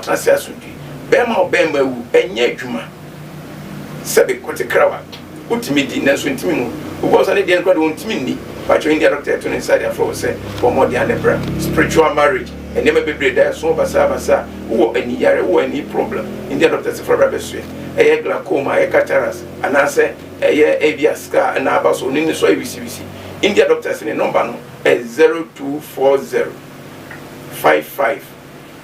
moatena ase asomdwoe. Bɛrima a ɔbɛrima awu, ɛnyɛ adwuma. Sɛbe kote krawa, wotumi di nanso ntumi nwu. Obi wɔ hɔ nso a ne deɛ no koraa deɛ ɔntumi nni. Pakyɛw India doctor ɛto ne nsa de afrɛ wo sɛ bɔ mmɔden a na bra. Spiritual marriage, nneɛma bebree da ɛso basaa basaa. Wowɔ ani yare, wowɔ ani problem, India doctor se fa bra bɛsoɛ. Ɛyɛ glaucoma, ɛyɛ cataracts, anaasɛ ɛyɛ ebia scar na aba so, ne so ayɛ wisiwisi. India doctor se ne number no ɛyɛ 0240 55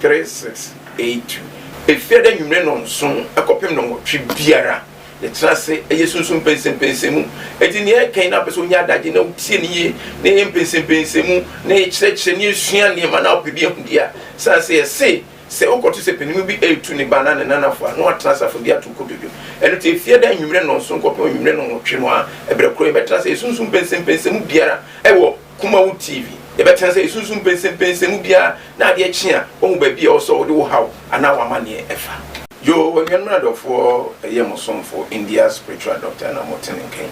3682. Efiada anwummere nnɔnson kɔpem nnɔnwɔtwe biara, yɛtena ase yɛ sunsum mpɛnsɛmpɛnsɛmu. Enti nea yɛka yi na wopɛ sɛ wonya adagye na wotie no yie, na yɛyɛ mpɛnsɛmpɛnsɛmu, na yɛkyerɛkyerɛ, na yɛsua nneɛma na wopɛ bi ahu deɛ a, sane sɛ yɛse sɛ wokɔto sɛ panin bi retu ne ba anaa ne nanafo a, na watena ase afɔdi ato kotodwe. Ɛno nti Efiada anwummere nnɔnson kɔpem anwummere nnɔnwɔtwe no ara, ɛberɛ korɔ yɛbɛtena ase yɛ sunsum mpɛnsɛmpɛnsɛmu biara wɔ Kumawu TV, Yɛbɛtena sɛ yɛsunsum mpɛnsɛmpɛnsɛmu biara na adeɛ kye a, woahu baabi a ɛwɔ sɛ wode wo haw anaa w'amanneɛ fa. Yoo, anuanom ne adɔfoɔ, ɛyɛ mo somfo India Spiritual Doctor na mote ne nka yi.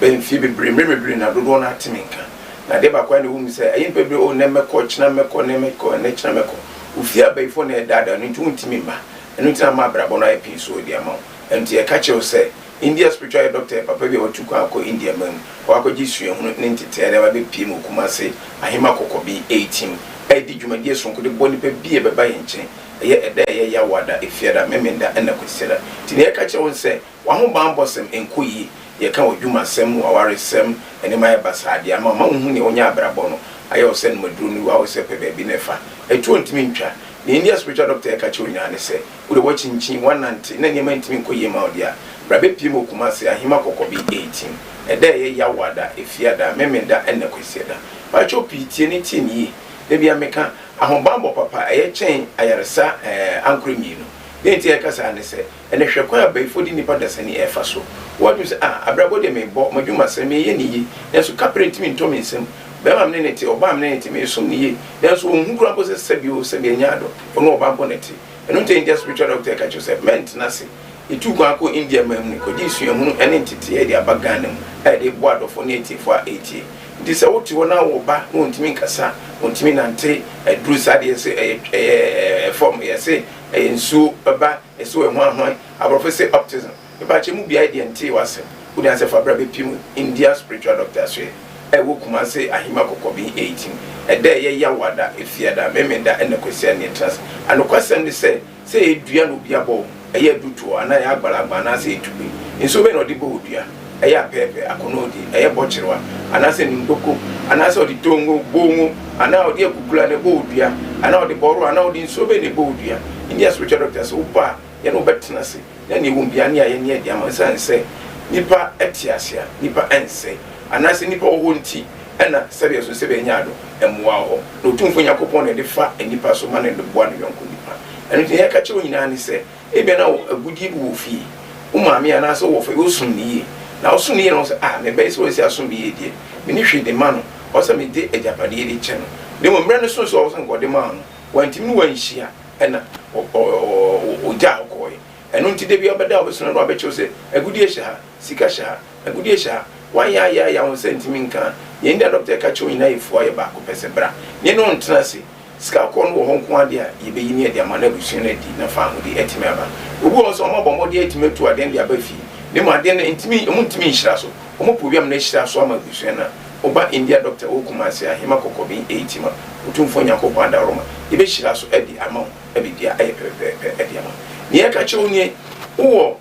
Bɛyɛ mfeɛ bebree, mmerɛ bebree na dodoɔ no ara te me nka. Na adeɛ baako ara na ɛwɔ mu sɛ, ɛyɛ nnipa bebree, oh, nnɛ mɛkɔ, kyena mɛkɔ, nnɛ mɛkɔ, nnɛ kyena mɛkɔ. Wo fie abayifoɔ na ɛredaadaa no nti wontumi mma. Ɛno nti na ama abrabɔ no ayɛ pii so de ama wo. Ɛno nti yɛka kyerɛ wo sɛ, India spiritual yɛ dɔkta yɛ papa bi a watu kwan akɔ India man mu hɔ akɔgye suahunu ne nteteɛ de aba abɛpue mu wɔ Kumase Ahema Kɔkɔbe Eightim redi dwumadie sononko de boa nnipa bi a ɛbɛba yɛn nkyɛn ɛyɛ ɛda a ɛyɛ Yawoada, Efiada, Memenda ɛna Kwasiada. Nti nea yɛka kyerɛ wo ne sɛ w'ahobanbɔsɛm nkɔ yie, yɛka w'adwumasɛm, w'awaresɛm, nneɛma ayɛ basaa de ama wo ma wonhu nea wonya abrabɔ no ayɛ wo sɛ nomaduro no wura wo sɛ pɛ baabi na fa ɛtuo ntumi ntwa. Nea India spiritual doctor ɛka kyerɛ wo nyinaa ne sɛ Wo deɛ woakyinkyin, woanante, na nneɛma ntumi nkɔ yie mma wo deɛ a, bra bɛpue mu wɔ Kumasi, Ahima Kɔkɔbe 18. Ɛda a ɛyɛ Yawoada, Efiada, Memenda ɛna Kwasiada. Pakyɛw pii tie ne tie no yie. Da biara meka, ahobanbɔ papa ɛyɛ kyɛn ayaresa ɛɛ ankorɛ mmienu. Deɛ nti a yɛka saa ne sɛ, ɛnɛ hwɛ kwan a abayifoɔ de nnipa dasani ɛɛfa so. Woadwene sɛ, ah, abrabɔ deɛ meebɔ, m'adwumasɛm, meeyɛ no yie, nanso kaprɛ ntumi ntɔ me nsam. Bɛrima a me ne no te, ɔbaa a me ne no te, meesom no yie, nanso ɔnhu koraa mpo sɛ sɛbi o, sɛbi ɛnyɛ adɔ, ɔne ɔbaa mpo na ɛte. Ɛno nti India spiritual doctor ka kyerɛ wo sɛ mɛntena ase. Yɛtuu kwan kɔɔ India man mu no, kɔgyee suahunu ne nteteeɛ de aba Ghana mu a yɛde reboa adɔfoɔ ne atiefoɔ a ɛretie. Nti sɛ wote hɔ na wowɔ ba na ɔntumi nkasa, ɔntumi nante, aduru saa deɛ yɛse ɛyɛ ɛyɛ fam, yɛse ɛyɛ nsuo ba, yɛse ɔyɛ hwan hwan, aborɔfo se optism. Mepakyɛ mu biaɛ deɛ ntee w'asɛm. Wode ansɛ fa bra bɛpiem India spiritual doctor asoɛ a ɛwɔ Kumase Ahima Kɔkɔben 18. Ɛda a ɛyɛ Yawoada, Efiada, Memenda ɛna Kwasia ne yɛtena ase. Anokwasɛm ne sɛ, sɛ ɛyɛ dua na obi abɔ wo, ɛyɛ adutoɔ anaa ɛyɛ agbalagba anaasɛ ɛyɛ tube, nsuo bɛn na ɔde bɔ wo dua? Ɛyɛ apɛɛpɛ, akɔnɔɔdi, ɛyɛ bɔkyerewa anaasɛ nundoko anaasɛ ɔde tongo, bongo, anaa ɔde akukula na ɛbɔ wo dua anaa ɔde bɔro anaa ɔde nsuo bɛn na ɛbɔ wo dua? India spiritual doctor sɛ wobɔ a yɛne wo bɛtena ase. Na nea ɛwom biara ne ayɛ ne adi ama esiane sɛ nnipa te ase a, nnipa nsɛe, anaasɛ nnipa wɔ hɔ nti na sɛdeɛ ɛso sɛ bɛanya ado mmoa wɔ hɔ. Na Otumfoɔ Nyankopɔn na ɛde fa nnipa so ma no de boa ne yɔnko nnipa. Ɛno nti nea yɛka kyerɛ wo nyinaa ne sɛ, ebia na wo agudeɛ bi wɔ fie, wo maame anaasɛ wo wɔfa bi, wosom no yie. Na wosom no yie na wohu sɛ, ah, me ba yi sɛ wasi asom me yie deɛ, menni hwee de ma no, ɔwɔ sɛ mede agyapadeɛ yi de kyɛ no. Na mmom mmerɛ no soo sɛ ɔwɔ sɛ nka ɔde maa wo no, wantumi ne wo anhyia. Ɛna ɔgyaa hɔ kɔɔe. Ɛno nti da biara ɔbɛda a ɔbɛsɔre no abɛkyerɛ wo sɛ agudeɛ hyɛ ha, sika hyɛ ha, agudeɛ hyɛ ha. Woayɛ ayɛ ayɛ a wo nsa ntumi nka a, nea India dɔkta ɛka kyerɛ wo nyinaa yɛ fua yɛ baako pɛ sɛ bra ne yɛne wo ntena ase. Sika kɔɔ no wɔ hɔ nko ara deɛ a, yɛbɛyi ne yɛde ama na abusua no adi na faahodi atumi aba. Obi wɔ hɔ nso a wɔabɔ mmɔden atumi atu adeɛ no de aba fie na mmom adeɛ no ntumi, wɔntumi nhyira so. Wɔpɛ obi ama no ahyira so ama abusua no a, Woba India Dɔkta wɔ Kumasi Ahema Kɔkɔben Eighty ma Otumfoɔ Nyankopɔn adaworoma yɛbɛhyira so de ama wo na biribiara ayɛ pɛpɛpɛpɛ de ama wo. Nea yɛka kyerɛ wo nie, wowɔ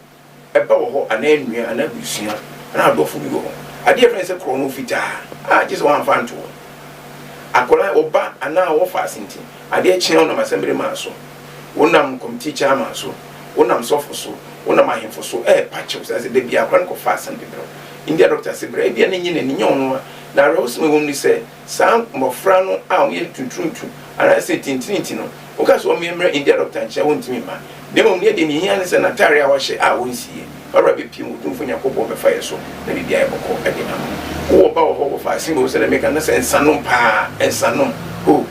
ɛba wɔ hɔ anaa nua anaa abusua anaa adɔfo bi wɔ hɔ, adeɛ a yɛfrɛ no sɛ korɔno fitaa a gye sɛ woamfa anto hɔ. Akwadaa, wo ba anaa wɔfa ase nti, adeɛ kye a wonam asɛmbere maa so, wonam kɔmiti chairman so, wonam sɔfo so, wonam ahemfo so ɛrepa kyɛw sɛ da biara akwadaa no kɔfa asɛm de brɛ wo. India dɔkta se bra, ebia na enye n'ani, nyɛ ɔno a. Na awerɛhosɛm a ɛwom ne sɛ, saa mmofra no a wɔyɛ ntunturuntu anaasɛ tintirinti no, woka sɛ wɔmmrɛ India dɔkta nkyɛn a, wontumi mma. Na mmom nea ɛde nea ehia ne sɛ n'atare a wahyɛ a onsiiɛ. Barbara bepue mu, Otumfo Nyankopɔn bɛfa yɛn so na biribi ayɛ bɔkɔɔ de ama wo. Wowɔ ba wɔ hɔ, wɔfa asen wɔ sɛnea meka no sɛ nsanom paa, nsanom. O,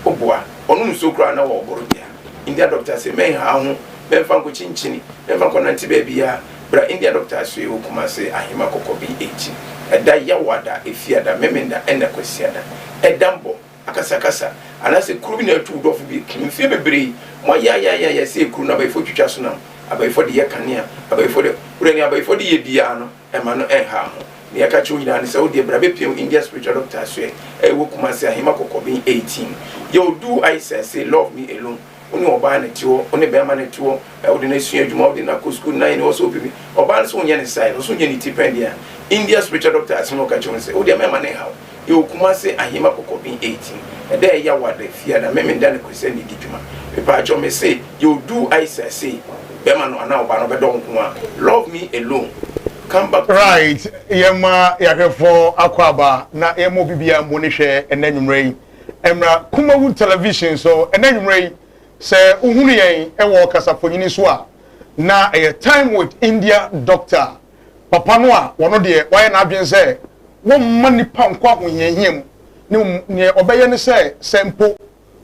woboa. Ɔnom nsuo koraa na wɔboro dea. India dɔkta se mɛnhaw ho, mɛmfa nkɔkyinkyini, mɛmfa nkɔnante baabiara. Bra India Doctor asoɛe wɔ Kumase Ahema Kɔkɔben akyi. Ɛda Yawada, Efiada, Memenda ɛna Kwasiada. Ɛda mbɔ. Akasakasa, anaasɛ kuro bi na atu wo dɔfo bi. Mfeɛ bebree, moayɛayɛayɛayɛ sɛ kuro no abayifoɔ twitwa so nam, abayifoɔ de yɛ kanea, abayifoɔ de, wodɛ nea abayifoɔ de yɛ biara no, ɛma no ɛnha ho. Nea ɛka kyerɛ wo nyinaa ne sɛ wodeɛ bra bɛpiem India Spiritual Doctor asoɛ a ɛwɔ Kumasi Ahema Kɔkɔben 18. Yɛ odu ayɛ sɛ love me alone. Wo ne ɔbaa na ɛte hɔ, wo ne bɛrima na ɛte hɔ, wode no asua adwuma, wode no akɔ sukuu, na ɛne ɔsɛ ɔpɛ bi. Ɔbaa no sɛ wonyɛ ne size, ɔsɛ wonyɛ ne ti pɛn deɛ a, India Spiritual Doctor asɛm a ɔka kyerɛ wo ne sɛ wodeɛ mɛma no nha wo. Yɛwɔ Kumase Ahema Kɔkɔben 18. Ɛda a ɛyɛ Awada, Fiada, Memenda ne Kwasida na ɛdi dwuma. Mepaakyɛw mese yɛwɔ du Aisa sei, bɛrima no anaa ɔbaa no ɔbɛdɔ wo nko ara. Love me alone, come back to me. Right, yɛma yɛahwɛfoɔ akɔ aba na yɛma obi biara mmu ne hwɛ ɛnɛ anwummerɛ yi. Ɛmmra Kumawu Television so ɛnɛ anwummerɛ yi. Sɛ wohunu yɛn wɔ kasafonyini so a, na ɛyɛ Time with India Doctor, papa no a wɔno deɛ wayɛ n'adwene sɛ wɔmma nnipa nkɔ ahohiahia mu, na mmom deɛ ɔbɛyɛ ne sɛ, sɛ mpo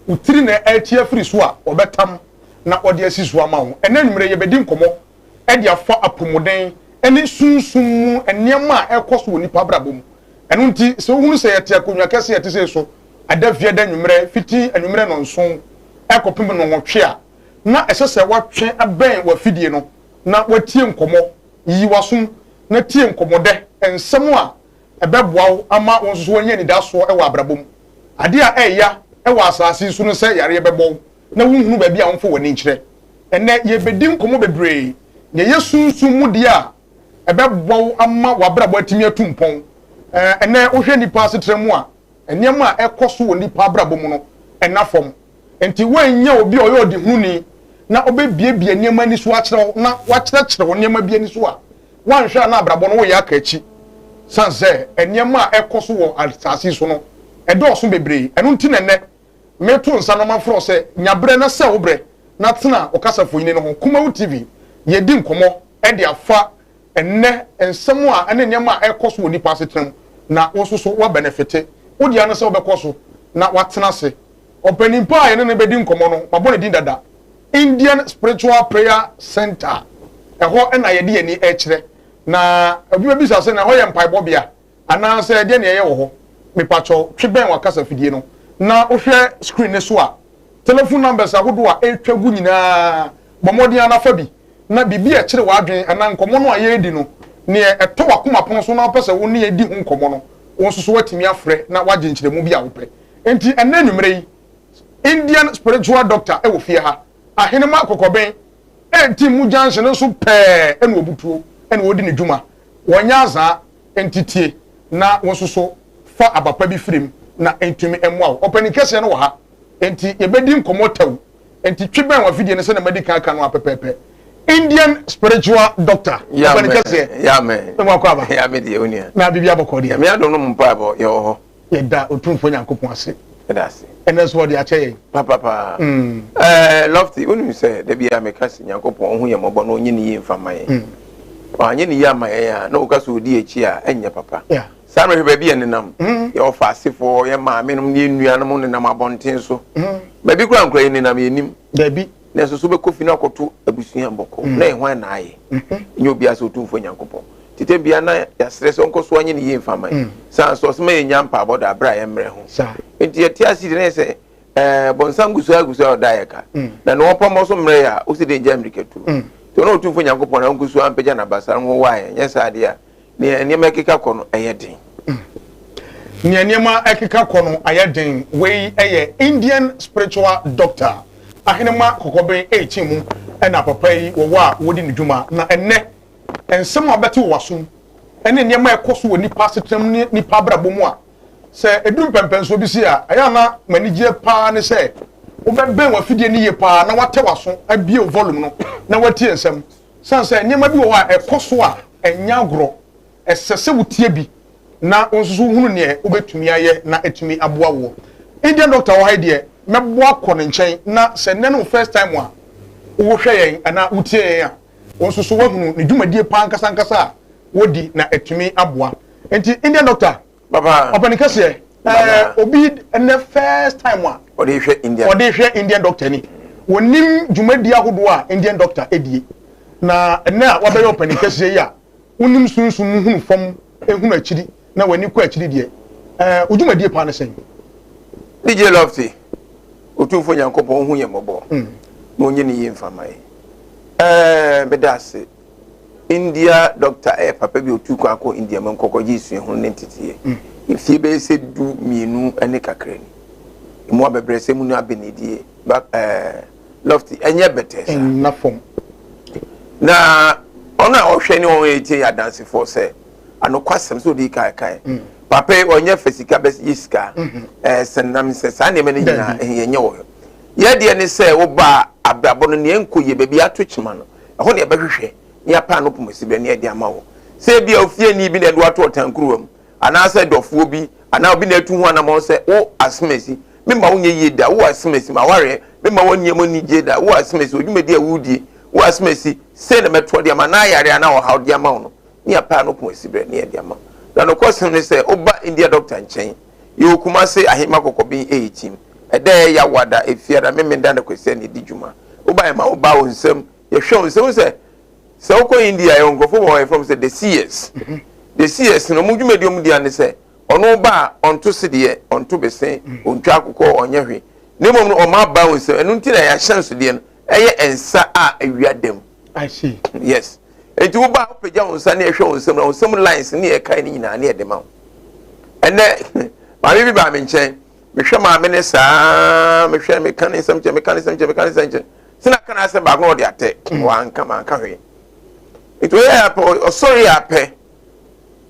wo tiri na ɛrete afiri so a, ɔbɛtam na ɔde asi so ama wo. Ɛnnɛ anwummerɛ yɛbɛdi nkɔmmɔ de afa apɔmuden ne sunsum mu nneɛma a ɛrekɔ so wɔ nnipa abrabɔ mu. Ɛno nti, sɛ wohunu sɛ yɛte akonnwa kɛse a ɛte sei so ɛda Fiada anwummerɛ fiti anwummerɛ nnɔnson kɔpem nnɔnwɔtwe a, na ɛsɛ sɛ woatwe abɛn w'afidie no na woatie nkɔmmɔ. Yiyi w'asom na tie nkɔmmɔdɛ, nsɛm a ɛbɛboa wo ama wo nso so woanya anidasoɔ wɔ abrabɔ mu. Adeɛ a ɛya wɔ asase yi so ne sɛ yareɛ bɛbɔ wo na wonhunu baabi a womfa w'ani nkyerɛ. Ɛnnɛ yɛrebɛdi nkɔmmɔ bebree, deɛ ɛyɛ sunsum mu deɛ a ɛbɛboa wo ama w'abrabɔ atumi atu mpɔn. Ɛnnɛ wohwɛ nnipa asetena mu a, nneɛma a ɛkɔ so wɔ nnipa abrabɔ mu no nna fam. Enti woannya obi a ɔyɛ ɔdehununi na ɔbɛbuebue nneɛma ani so akyerɛ wo na wakyerɛkyerɛ wo nneɛma bi ani so a, woanhwɛ a na abrabɔ no woreyɛ aka akyi. Sane sɛ nneɛma a ɛkɔ so wɔ asase yi so no, ɛdɔɔso bebree. Ɛno nti na ɛnnɛ meto nsa na mafrɛ wo sɛ nya berɛ na sɛ wo berɛ na tena ɔkasafonini no ho. Kumawu TV, yɛredi nkɔmmɔ de afa Ɛnnɛ, nsɛm a ɛne nneɛma a ɛrekɔ so wɔ nnipa asetena mu na wo nso so woabɛnɛfete. Wo dea ne sɛ wobɛkɔ so na woatena ase. Ɔpanin pa a yɛne no bɛdi nkɔmmɔ no, mabɔ ne din dada. Indian Spiritual Prayer Centre, ɛhɔ na yɛde yɛn ani rekyerɛ. Na obi bɛbisa sɛ, na ɛhɔ yɛ mpaebɔbea anaasɛ ɛdeɛn na yɛyɛ wɔ hɔ? Mepakyɛw, twe bɛn w'akasafidie no na wohwɛ screen no so a, telephone numbers ahodoɔ a ɛretwa gu nyinaa, bɔ mmɔden ara na fa bi. na biribi a ɛkyere w'adwene anaa nkɔmmɔ no a yɛredi no, nea ɛtɔ w'akoma pono so na wopɛ sɛ wo ne yɛn di ho nkɔmmɔ no, wo nso so woatumi afrɛ na woagye nkyerɛmu bi a wopɛ. Enti ɛnnɛ anwummere yi, Indian spiritual doctor wɔ fie ha, Ahenema Kɔkɔben, ɛnti mu junction no so pɛɛ na ɔbutuo na ɔredi ne dwuma. Wɔnyɛ azaa, enti tie na wo nso so fa aba pa bi firi mu na ɛntumi mmoa wo. Ɔpanin kɛseɛ no wɔ ha, enti yɛbɛdi nkɔmmɔ tɛw. Enti twe bɛn w'afidie no sɛdeɛ madi kan aka no ara pɛpɛɛpɛ. Indian spiritual doctor. Ɔpɛni kɛseɛ. Ya mɛ. Ɛmu akɔ aba. Ya mɛ deɛ onua. Na biribi abɔkɔ deɛ. Nyame adom no mu mpaebɔ yɛwɔ hɔ. Yɛda Otumfoɔ Nyankopɔn ase. Yɛda ase. Ɛnɛ nso ɔde akyɛ yɛn. Papapaa. Mm. Ɛɛ Lofty, wonim sɛ da biara meka sɛ Nyankopɔn ɔhu yɛn mmɔbɔ na ɔnyɛ ne yie mfa ma yɛn. Mm. Ɔanyɛ ne yie ama yɛn a na woka sɛ ɔdi akyi a ɛnyɛ papa. Yeah. Saa mmerɛ hwɛ baabi yɛ nenam. Yɛ ɔfaasefoɔ, yɛ maame nom ne yɛ nuanom nenam abɔnten so. Baabi koraa nkora yɛ nenam yɛ nim. Dabi. Nanso so bɛkɔ fi no akɔto abusua bɔkɔ. Na yɛ hwan na ayɛ? Nyɛ obiara sɛ Otumfoɔ Nyankopɔn. Nti tɛm biara na yɛasrɛ sɛ ɔnkɔ so anyɛ ne yie mfa ma yɛn. Saa nso ɔse ma yɛnnya mpaabɔ da berɛ a yɛmmrɛ ho. Nti yɛte ase di na yɛ sɛ ɛɛ bɔnsam gu so ara gu so a ɔda yɛ ka. Na ne ɔpamɔ so mmerɛ yɛ a wosi dɛn gya mmirika tuo. Nti ɔno Otumfoɔ Nyankopɔn na ɔnko so ara mpagya n'abasa nhowa yɛn. Nyɛ saa deɛ a Nea nneɛma ɛkeka kɔ no, ɛyɛ den. Nea nneɛma ɛkeka kɔ no ayɛ den. Wei yɛ Indian spiritual doctor Ahenema Kɔkɔben Eikyim mu na papa yi wɔwɔ a wɔdi ne dwuma. Na ɛnnɛ, nsɛm a wobɛte wɔ w'asom ne nneɛma a ɛkɔ so wɔ nnipa asetena mu ne nnipa abrabɔ mu a, sɛ ɛduru mpɛnpɛnsoɔ bi sei a, ɛyɛ a na m'anigyeɛ paa ne sɛ wobɛbɛn w'afidie no yie paa na woatɛ w'aso abue wo volume no na woatie nsɛm. Esiane sɛ nneɛma bi wɔ hɔ a ɛkɔ so a ɛnyɛ agorɔ, ɛsɛ sɛ wotie bi na wo nso so wohunu neɛ wobɛtumi ayɛ na atumi aboa woɔ. Indian doctor wɔ ha yi deɛ, mɛbɔ akɔ ne nkyɛn na sɛ nnɛ ne wo first time a wohwɛ yɛn anaa wotie yɛn a, wo nso so woahunu ne dwumadie paa ankasa ankasa a wɔdi na atumi aboa. Enti Indian doctor, Papa. Ɔpɛni kɛseɛ, ɛɛ obi ɛnɛ first time a. Ɔde hwɛ Indian. Ɔde hwɛ Indian doctor ni. Wɔnim dwumadi ahodoɔ a Indian doctor edie. Na ɛnɛ a wabɛyɛ ɔpɛni kɛseɛ yi a, wonim sunsum mu hunu fam ehunu akyiri na w'ani kɔ akyiri deɛ, ɛɛ wo dwumadie paa ne sɛn? DJ Lofty, Otumfoɔ Nyankopɔn ɔnhu yɛn mmɔbɔ na ɔnyɛ ne yie mfa ma yɛn. Ɛɛ meda ase. India doctor ɛyɛ papa bi a ɔtuu kwan kɔɔ India mu nkɔkɔgye suahunu ne nteteeɛ. Mfie bɛyɛ sɛ 12 ne kakra ni. Emu abɛbrɛsɛ mu no abɛnidie ba ɛɛ Lofty ɛnyɛ bɛtɛɛ saa. Ɛnna fam. Na ɔno a ɔhwɛ ne wɔn a ɛtie yɛ adansefoɔ sɛ anokwasɛm sɛ ɔdii kan kae. Papa yi ɔnyɛ fɛ sika bɛ yɛ sika. Ɛɛ sɛ nam sɛ saa nneɛma no nyinaa ɛhe yɛnyɛ wɔ hɔ. Yɛ deɛ ne sɛ woba abrabɔ no nea ɛnkɔ yie baabi ato kyema no ɛhɔ na yɛbɛhwehwɛ na yɛapa ano poma siberɛ na yɛde ama wo. Sɛ ebia ofieni bi na ɛde wo ato ɔtankuruwa mu anaasɛ dɔfoɔ bi anaa obi na atu ho anamɔn sɛ wo asemasi memma wonyɛ yie da, wo asemasi m'awareɛ memma w'anua mu anigye da, wo asemasi odwumadi a woredie, wo asemasi sei na mɛtoɔ de ama anaa yareɛ anaa ɔhaw de ama wo no ne yɛapɛ ano poma siberɛ ne yɛde ama wo. Na nokwasɛm ne sɛ woba India dɔkta nkyɛn, yɛwɔ Kumase Ahema Kɔkɔben Eekyim, ɛda a ɛyɛ Yawada, Efiada, Memenda ne Kwasiada na yɛdi dwuma. Woba yɛma wo ba wo nsam, yɛhwɛ wo nsam, wohu sɛ Sɛ wokɔ India yɛwɔ nkurɔfoɔ wɔ hɔ yɛfrɛ wɔn sɛ the seers. The seers no wɔn dwumadi wɔn di ara ne sɛ ɔno ba a ɔnto sedeɛ, ɔnto bese, ɔntwa akokɔ, ɔnyɛ hwee. Na mmom no ɔma aba wɔn nsam. Ɛno nti na yɛn ahyɛnsodeɛ no ɛyɛ nsa a awia da mu. I see. Yes. Nti woba a wopagya wo nsa ne ɛhwɛ wo nsam na wo nsam lines ne yɛkae ne nyinaa ne yɛde ma wo. Ɛnɛ maame bi baa me nkyɛn mehwɛ maame ne saa mehwɛ meka ne nsɛm kyɛ meka ne nsɛm kyɛ meka ne nsɛm kyɛ sɛ na aka n'asɛm baako na ɔde atɛ mm. wanka manka hwee nti ɔyɛ apɛ ɔsɔre apɛ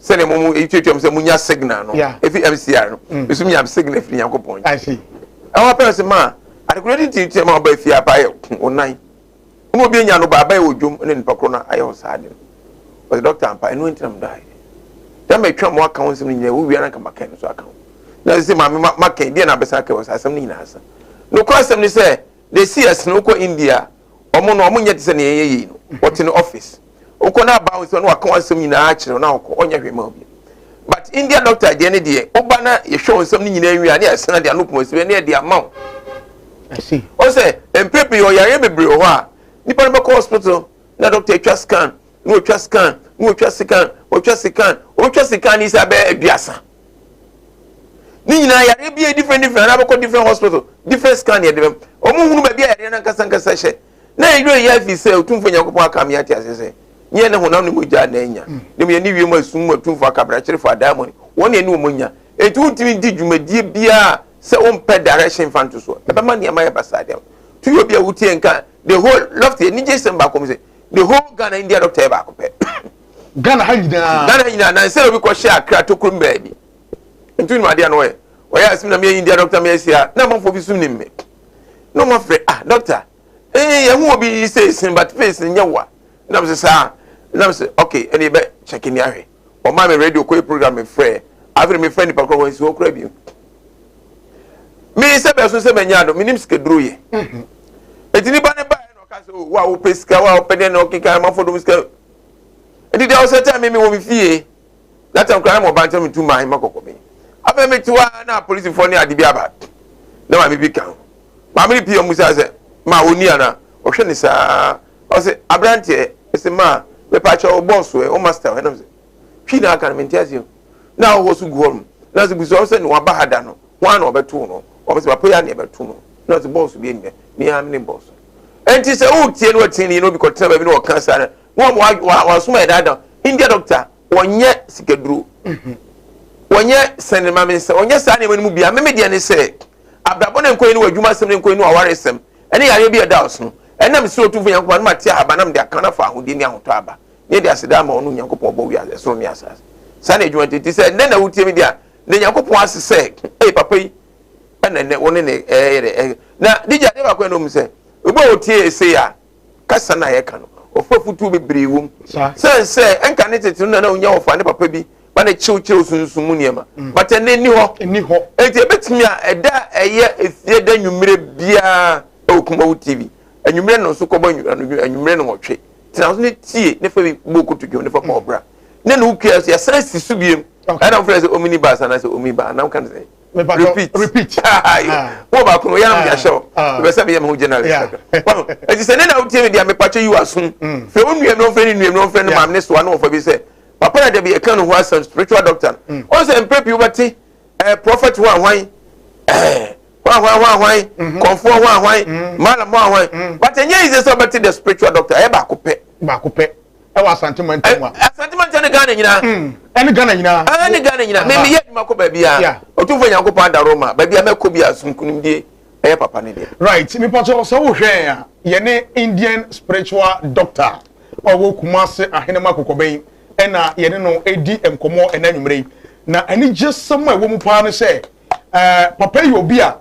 sɛdeɛ mo mu etuatua mu sɛ mo nya signal no efi MCR no mm. esu nya signal firi Nyankopɔn nkyɛn ɛwɔ apɛ sɛ maa adekoro de ti tia ma ɔba efie apa ayɛ onan wɔn obi enya no ba aba yɛ wɔ dwom ne nipa koro no ayɛ wɔ saa de no ɔsɛ dɔkta ampa ɛno ntina mo da ayɛ dɛm atwa mo aka ho nsɛm no nyinaa wo wia na nka maka no so aka ho na sɛ maame maka deɛ na abɛsa aka wɔ saa asɛm no nyinaa asa nokora asɛm ne sɛ The seers no wokɔ India a ɔmo no ɔmo nyɛ te sɛ nea yɛyɛ yi no wɔte no office wokɔ na aba wo nsam na waka w'asɛm nyinaa akyerɛ wo na wokɔ ɔnyɛ hwee ma wo bio but India doctor deɛ ne deɛ woba na yɛhwɛ wo nsɛm no nyinaa wie a ne yɛsena de ano poma si ne yɛde ama wo ɔn sɛ mpere pii ɔyareɛ bebree wɔ hɔ a nipa no bɛkɔ hospital na doctor atwa scan na wɔtwa scan na wɔtwa scan wɔtwa scan wɔtwa scan ne sɛ abɛyɛ 30 ne nyinaa yareɛ bi yɛ different different anaa bɛkɔ different hospital different scan yɛ de bɛm wɔn hunu baabi a yareɛ no ankasa ankasa hyɛ na yɛ yɛ afi sɛ otumfoɔ Nyankopɔn aka me ate ase sɛ nyɛ ne honam ne mogya na anya mm. ne mu yɛ ne wiem asum mu atumfoɔ akabrakyerefo adaemone wɔn na ɛne wɔn nya enti wontumi di dwumadie biara sɛ wompɛ direction fa nto soɔ ɛbɛma nneɛma yɛ basaa deɛ to yɛ obi a wotie nka the whole lofty anigye sɛm baako mu sɛ the whole Ghana India doctor yɛ baako pɛ Ghana ha nyinaa. Ghana ha nyinaa na nsɛ obi kɔ hyɛ Accra tokuro mu baabi. Nti wonim adeɛ no ɔyɛ. Ɔyɛ asem na meyɛ India doctor meyɛ sia na amanfoɔ bi sum nim me. Na ɔmo afrɛ ah doctor ee yɛho obi yi sɛ esin but face no nyɛ wa. Na me sɛ saa na me sɛ okay ɛne yɛbɛ check ni ahwɛ. Ɔmaa me radio kɔyɛ program me frɛ. Afei me frɛ nipa korɔ wɔn si hɔ kora bio. Me sɛ bɛso sɛ manya ado menim sikaduro yɛ. Eti nipa ne baeɛ na ɔka sɛ oh wo a wopɛ sika wo a wopɛ deɛ na ɔkeka amanfoɔ dom sika. Nti deɛ ɔsɛ tɛ me me wɔ me fie that time koraa na mo ba nkyɛn me tu maa ma kɔkɔ me afei me te hɔ na polisifoɔ ne ade bi aba na maame bi ka ho maame no pii ɔmo sa sɛ ma oni ana ɔhwɛ ne saa ɔsɛ aberanteɛ ɛsɛ maa mepa kyɛ ɔbɔ so ɛ ɔma style ɛnam sɛ twi na aka no mente aseɛ na ahɔhoɔ so gu hɔ nom na sɛ busa sɛ ne waba ha da no ho ana ɔbɛto no ɔmo sɛ papa yi ana ɛbɛto no na sɛ bɔɔso bi anim ne ya ne bɔɔso ɛnti sɛ wotie no watie ne yɛ na obi kɔtena baabi na ɔka saa na wɔn wɔn wɔn yɛ daadaa India doctor wɔnyɛ sikaduro wɔnyɛ sɛnɛma mi nsɛm wɔnyɛ saa nneɛma no mu bia mímí deɛ ne sɛ abrabɔ ne nkɔyi ne wɔ adwuma sɛm ne nkɔyi ne wɔ aware sɛm ɛne yareɛ bi ɛda ɔso ɛnam sɛ otumfo Nyankopɔn anum ate ahaba nam de aka na fa ahodie ne ahotɔ aba ne de aseda ama ɔno Nyankopɔn ɔbɔ wiase ɛsoro ne asase saa na adwuma tete sɛ nnɛ na wotie mi deɛ na Nyankopɔn ase sɛ ɛyɛ papa yi ɛna nnɛ wo ne ne ɛyɛ dɛ na digya adeɛ baako ɛna ɔmu sɛ obi a otie ese a kasa no a yɛka no, ɔfa afutuo bebree wom. Sɛn sɛ ɛnka ne tete no na na onya ɔfa ne papa bi ma ne kyew kyerɛw sunsum mu nneɛma. Mm. But ɛnɛ nni hɔ. Nni hɔ. Enti ebetumi a ɛda a ɛyɛ efie da nwummere biara ɛwɔ Kumawu TV. Anwummere no nso kɔbɔ anwummere no nwɔtwe. Tena so ne tie ne fa bi bɔ kotodwe ne fa bɔ ɔbra. Ne na wokua so yɛsan si so biem. Ɛna wofrɛ sɛ omini bus anaasɛ omi ba anam ka ne sɛ. Repeat. Repeat. Wo baako no yɛn de ahyɛ wo. Bɛ sɛ meyɛ me ho journalist kakra. Wɔn eti sɛ ne na wotie me deɛ mepatwa yi w'asom. Mm. Fɛ wo nua no ɔmfrɛ ne nua no ɔmfrɛ ne maame ne soa ne wɔfa bi sɛ papa na dabi ɛka ne ho asɛm spiritual doctor. Mm. Wɔn sɛ mpɛ pii wobɛte ɛɛ prophet ho ahwan ɛɛ. Hwan hwan hwan hwan, kɔnfoɔ hwan hwan, malam hwan hwan. But ɛnyɛ easy sɛ ɔbɛte the spiritual doctor, ɛyɛ baako pɛ. Baako pɛ ɛwɔ Asante mantam a. Asante mantam ne Ghana nyinaa. Ɛne Ghana nyinaa. Ɛne Ghana nyinaa. Me meyɛ adwuma kɔ baabi a. Otumfoɔ Nyankopɔn adaro ma baabi a mɛkɔ bi a so nkunimdie ɛyɛ papa ne deɛ. Right, mepatɔ sɛ wohwɛ yɛn a, yɛne Indian spiritual doctor a ɔwɔ Kumasi Ahenema Kokɔbɛn ɛna yɛne no ɛdi nkɔmmɔ ɛna anwummerɛ yi. Na anigyesɛm a ɛwɔ mu paa ne sɛ papa yi yɛ obi a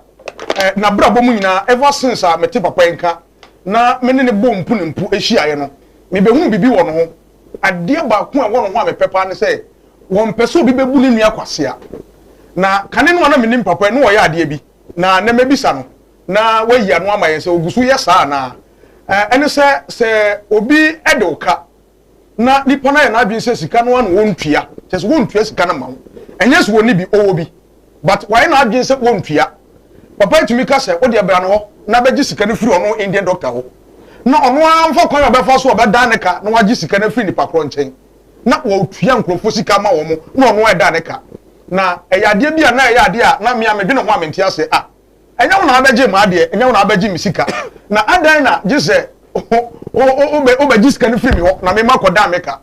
n'abrabɔ mu nyinaa, ever since a mete papa yi nka na me ne ne bɔ mpu ne mpu hyiaeɛ no, mebɛhunu biribi wɔ ne ho. Adeɛ baako a ɛwɔ ne ho a mepɛ paa ne sɛ wɔmpɛ sɛ obi bɛbu ne nua kwasea. Na kane no a na menim papa yi, na ɔyɛ adeɛ bi, na nnɛ mɛbisa no na wayi ano ama yɛn sɛ ɔgu so yɛ saa anaa. Ɛne sɛ, sɛ obi de wo ka na nipa no ayɛ n'adwene sɛ sika no ara na ɔntua, kyerɛ sɛ wɔntua sika no ma wo, ɛnyɛ sɛ ɔnni bi, ɔwɔ bi, but wayɛ n'adwene sɛ wɔntua. Papa yi tumi ka sɛ, wo deɛ bra ne hɔ na bɛgye sika no firi ɔno Indian doctor hɔ, na ɔno ara mfa kwan a ɔbɛfa so a ɔbɛdan ne ka na wagye sika no afiri nipa korɔ nkyɛn, na wɔtua nkurɔfoɔ sika ma wɔn na ɔno ara ɛdan ne ka. Na ɛyɛ adeɛ bi a na ɛyɛ adeɛ a na me a medwene ho a mente aseɛ, ah, Ɛnyɛ wo na wabɛgye m'adeɛ, ɛnyɛ wo na wabɛgye me sika. Na adɛn na gye sɛ wobɛgye sika no firi me hɔ na me makɔdan me ka?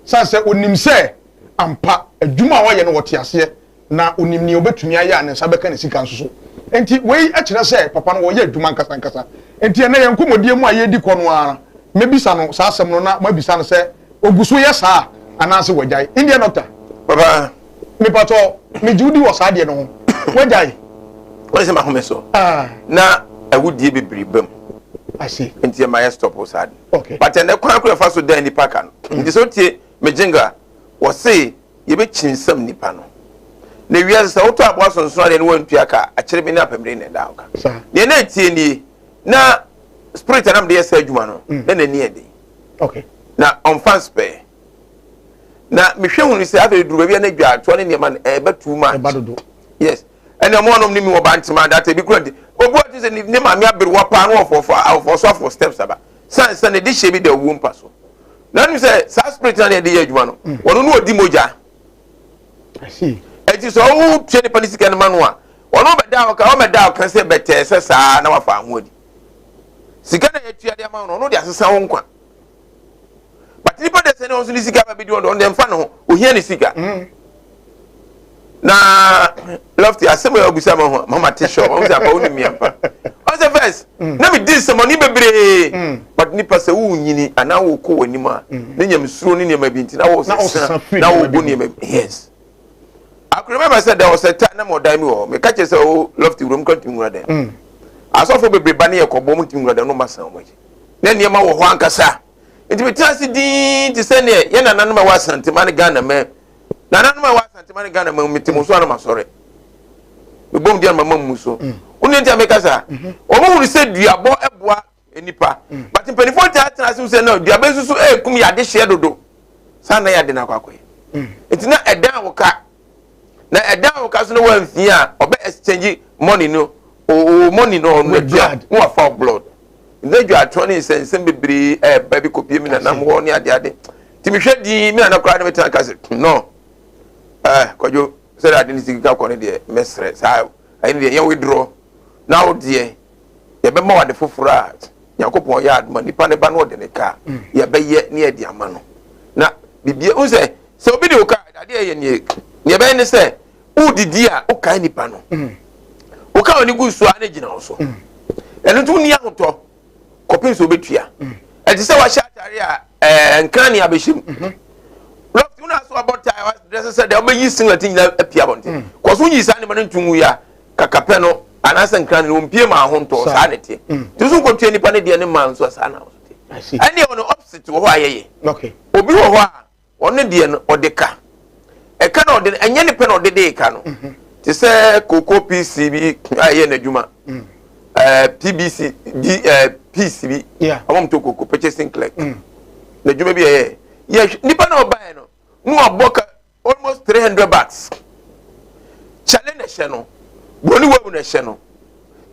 Sane sɛ ɔnim sɛ ampa adwuma a ɔyɛ no ɔte aseɛ, na ɔnim nea ɔbɛtumi ayɛ a ne nsa bɛka ne sika nso so. Enti wei kyerɛ sɛ papa no ɔyɛ adwuma ankasa ankasa. Enti ɛnnɛ yɛn nkɔmmɔdie mu a yɛredi kɔ no ara, mɛbisa no saa asɛm no na moabisa no sɛ ɔgu so yɛ saa anaasɛ wagyae. Indian doctor. Papa. Mepatɔ, megye wo di wɔ saa adeɛ no ho. Wagyae? Wọ́n sɛ mahome so. Ah. Na awudie bebree ba mu. I see. Nti ɛma yɛ stop saa de. Okay. But ɛnɛ kwan koro ɛfa so dan nipa ka no. Nti sɛ wotie me jingle a, wɔse yɛbɛkyinsa nipa no. Na wiase sɛ wotɔ aboa sonson adeɛ no wantua ka akyere bi ne apamire na ɛda wo ka. Deɛ na ɛtie nie, na spirit a na mede yɛ saa adwuma no, na n'ani yɛ den. Okay. Na ɔmfa spare. Na mehwɛ hunu sɛ afei duru baabi a na dwaatoa ne nneɛma no ɛɛba too much. Ɛba dodo. Yes. Ɛna ɔmo anom ne mi wɔ bantema data ebi kura nti obi ɔte sɛ ne maame aberewa paa na ɔfɔfɔ ɔfɔ so afɔ steps aba. San sɛ ne de hyɛ bi da owuo mpa so. Na nim sɛ saa spirit na yɛde yɛ adwuma no mm. wɔn no ɔdi mogya. I see. Eti sɛ ɔwo tua nipa ne sika no ma no a wɔn bɛda ɔka wɔn bɛda ɔka sɛ bɛtɛɛ sɛ saa na wafa ho adi. Sika na yɛtua de ama no ɔno de asesa wo nkwa. But nipa de sɛ ne ɔnso ne sika ba bi di ɔno ɔno mfa ne ho ohia ne sika. Mm. Na lofty asɛm a ɔbusa ma ho mama te sure ɔmo sɛ apa wo ne mia mpa. Ɔsɛ first mm. na me di nsɛmɔne bebree. Mm. But nipa sɛ wo nyini anaa wo kɔ w'anim a mm. ne nyamesuro ne nneɛma bi nti na wo sesa na wo bu nneɛma bi. Yes. I could remember sɛ there was a time na mo dan mi wɔ hɔ meka kyerɛ sɛ o lofty wuram kura ntumi nwura dan. Mm. Asɔfo bebree ba ne yɛ kɔbɔ mu ntumi nwura dan no ma san wɔn akyi. Na nneɛma wɔ hɔ ankasa. Nti metena ase dinn te sɛ neɛ yɛn nananom a ɛwɔ Asantema ne Ghana man nananom a ɛwɔ Asantema ne Ghana man mete mo so a na masɔre. Mebom di a na mama mu so. Mm. Wo ne nti a meka saa? Mm-hmm. Wɔn hunu sɛ duabɔ boa nipa. Mm. But mpanimfoɔ ntaa tena ase sɛ no duabɔ nso so ɛrekum yɛ adehyeɛ dodo. Saa na yɛ ade no akɔ akɔyɛ. Mm. Nti na ɛdan wo ka na ɛdan a wɔka so no wamfie a ɔbɛ exchange money no o money no ɔno atua na wafa blood na dwa atɔ ne nsɛnsɛm bebree ɛɛba bi kɔpie mi nanam hɔ ne ade ade nti mehwɛ din mi nana koraa ne metena ka sɛ no ɛɛ kwadwo sɛde ade ne sika kɔ no deɛ mɛsrɛ saa ɛne deɛ yɛn withdraw na wo deɛ yɛbɛma wo ade foforɔ a Nyankopɔn yɛ adoma nipa ne ba no ɔde ne ka mm. yɛbɛyɛ ne yɛde ama no na bibia n sɛ sɛ obi de wo ka adeɛ yɛ neɛ neɛ ɛbɛyɛ ne sɛ wodidi a wokae nipa no mm. woka w'ani gu so a ne gyina wo so mm. ɛno nti wonni ahotɔ kɔpem sɛ wobɛtua ɛte sɛ wahyɛ atare a ɛɛ nkran ne abɛhyɛ mu mhm. lɔfti wo na so abɔ tae wadrɛsɛ sɛ deɛ wobɛyi singlet nyina apia abɔnten kɔ so nyi saa nneɛma no ntom yi a kakapɛ no anaasɛ nkran no wɔmpie ma ho ntɔ saa ne teɛ mm. nti so nkɔtua nipa no deɛ ne ma nso saa na so teɛ ɛne ɔno opposite wɔ hɔ a yɛyɛ obi wɔ hɔ a ɔno deɛ no ɔde ka ɛka na ɔde ɛnyɛ ne pɛ na ɔde de ka no mhm. te sɛ koko pc bi a ɛyɛ n'adwuma mm. ɛɛ pbc d ɛɛ pc bi ɔmo mo to koko purchasing clerk mm. n'adwuma bi ɛyɛ yɛ nipa na ɔbaeɛ no na wabɔ ka almost 300 bucks kyale na ɛhyɛ no buroni wawu na ɛhyɛ no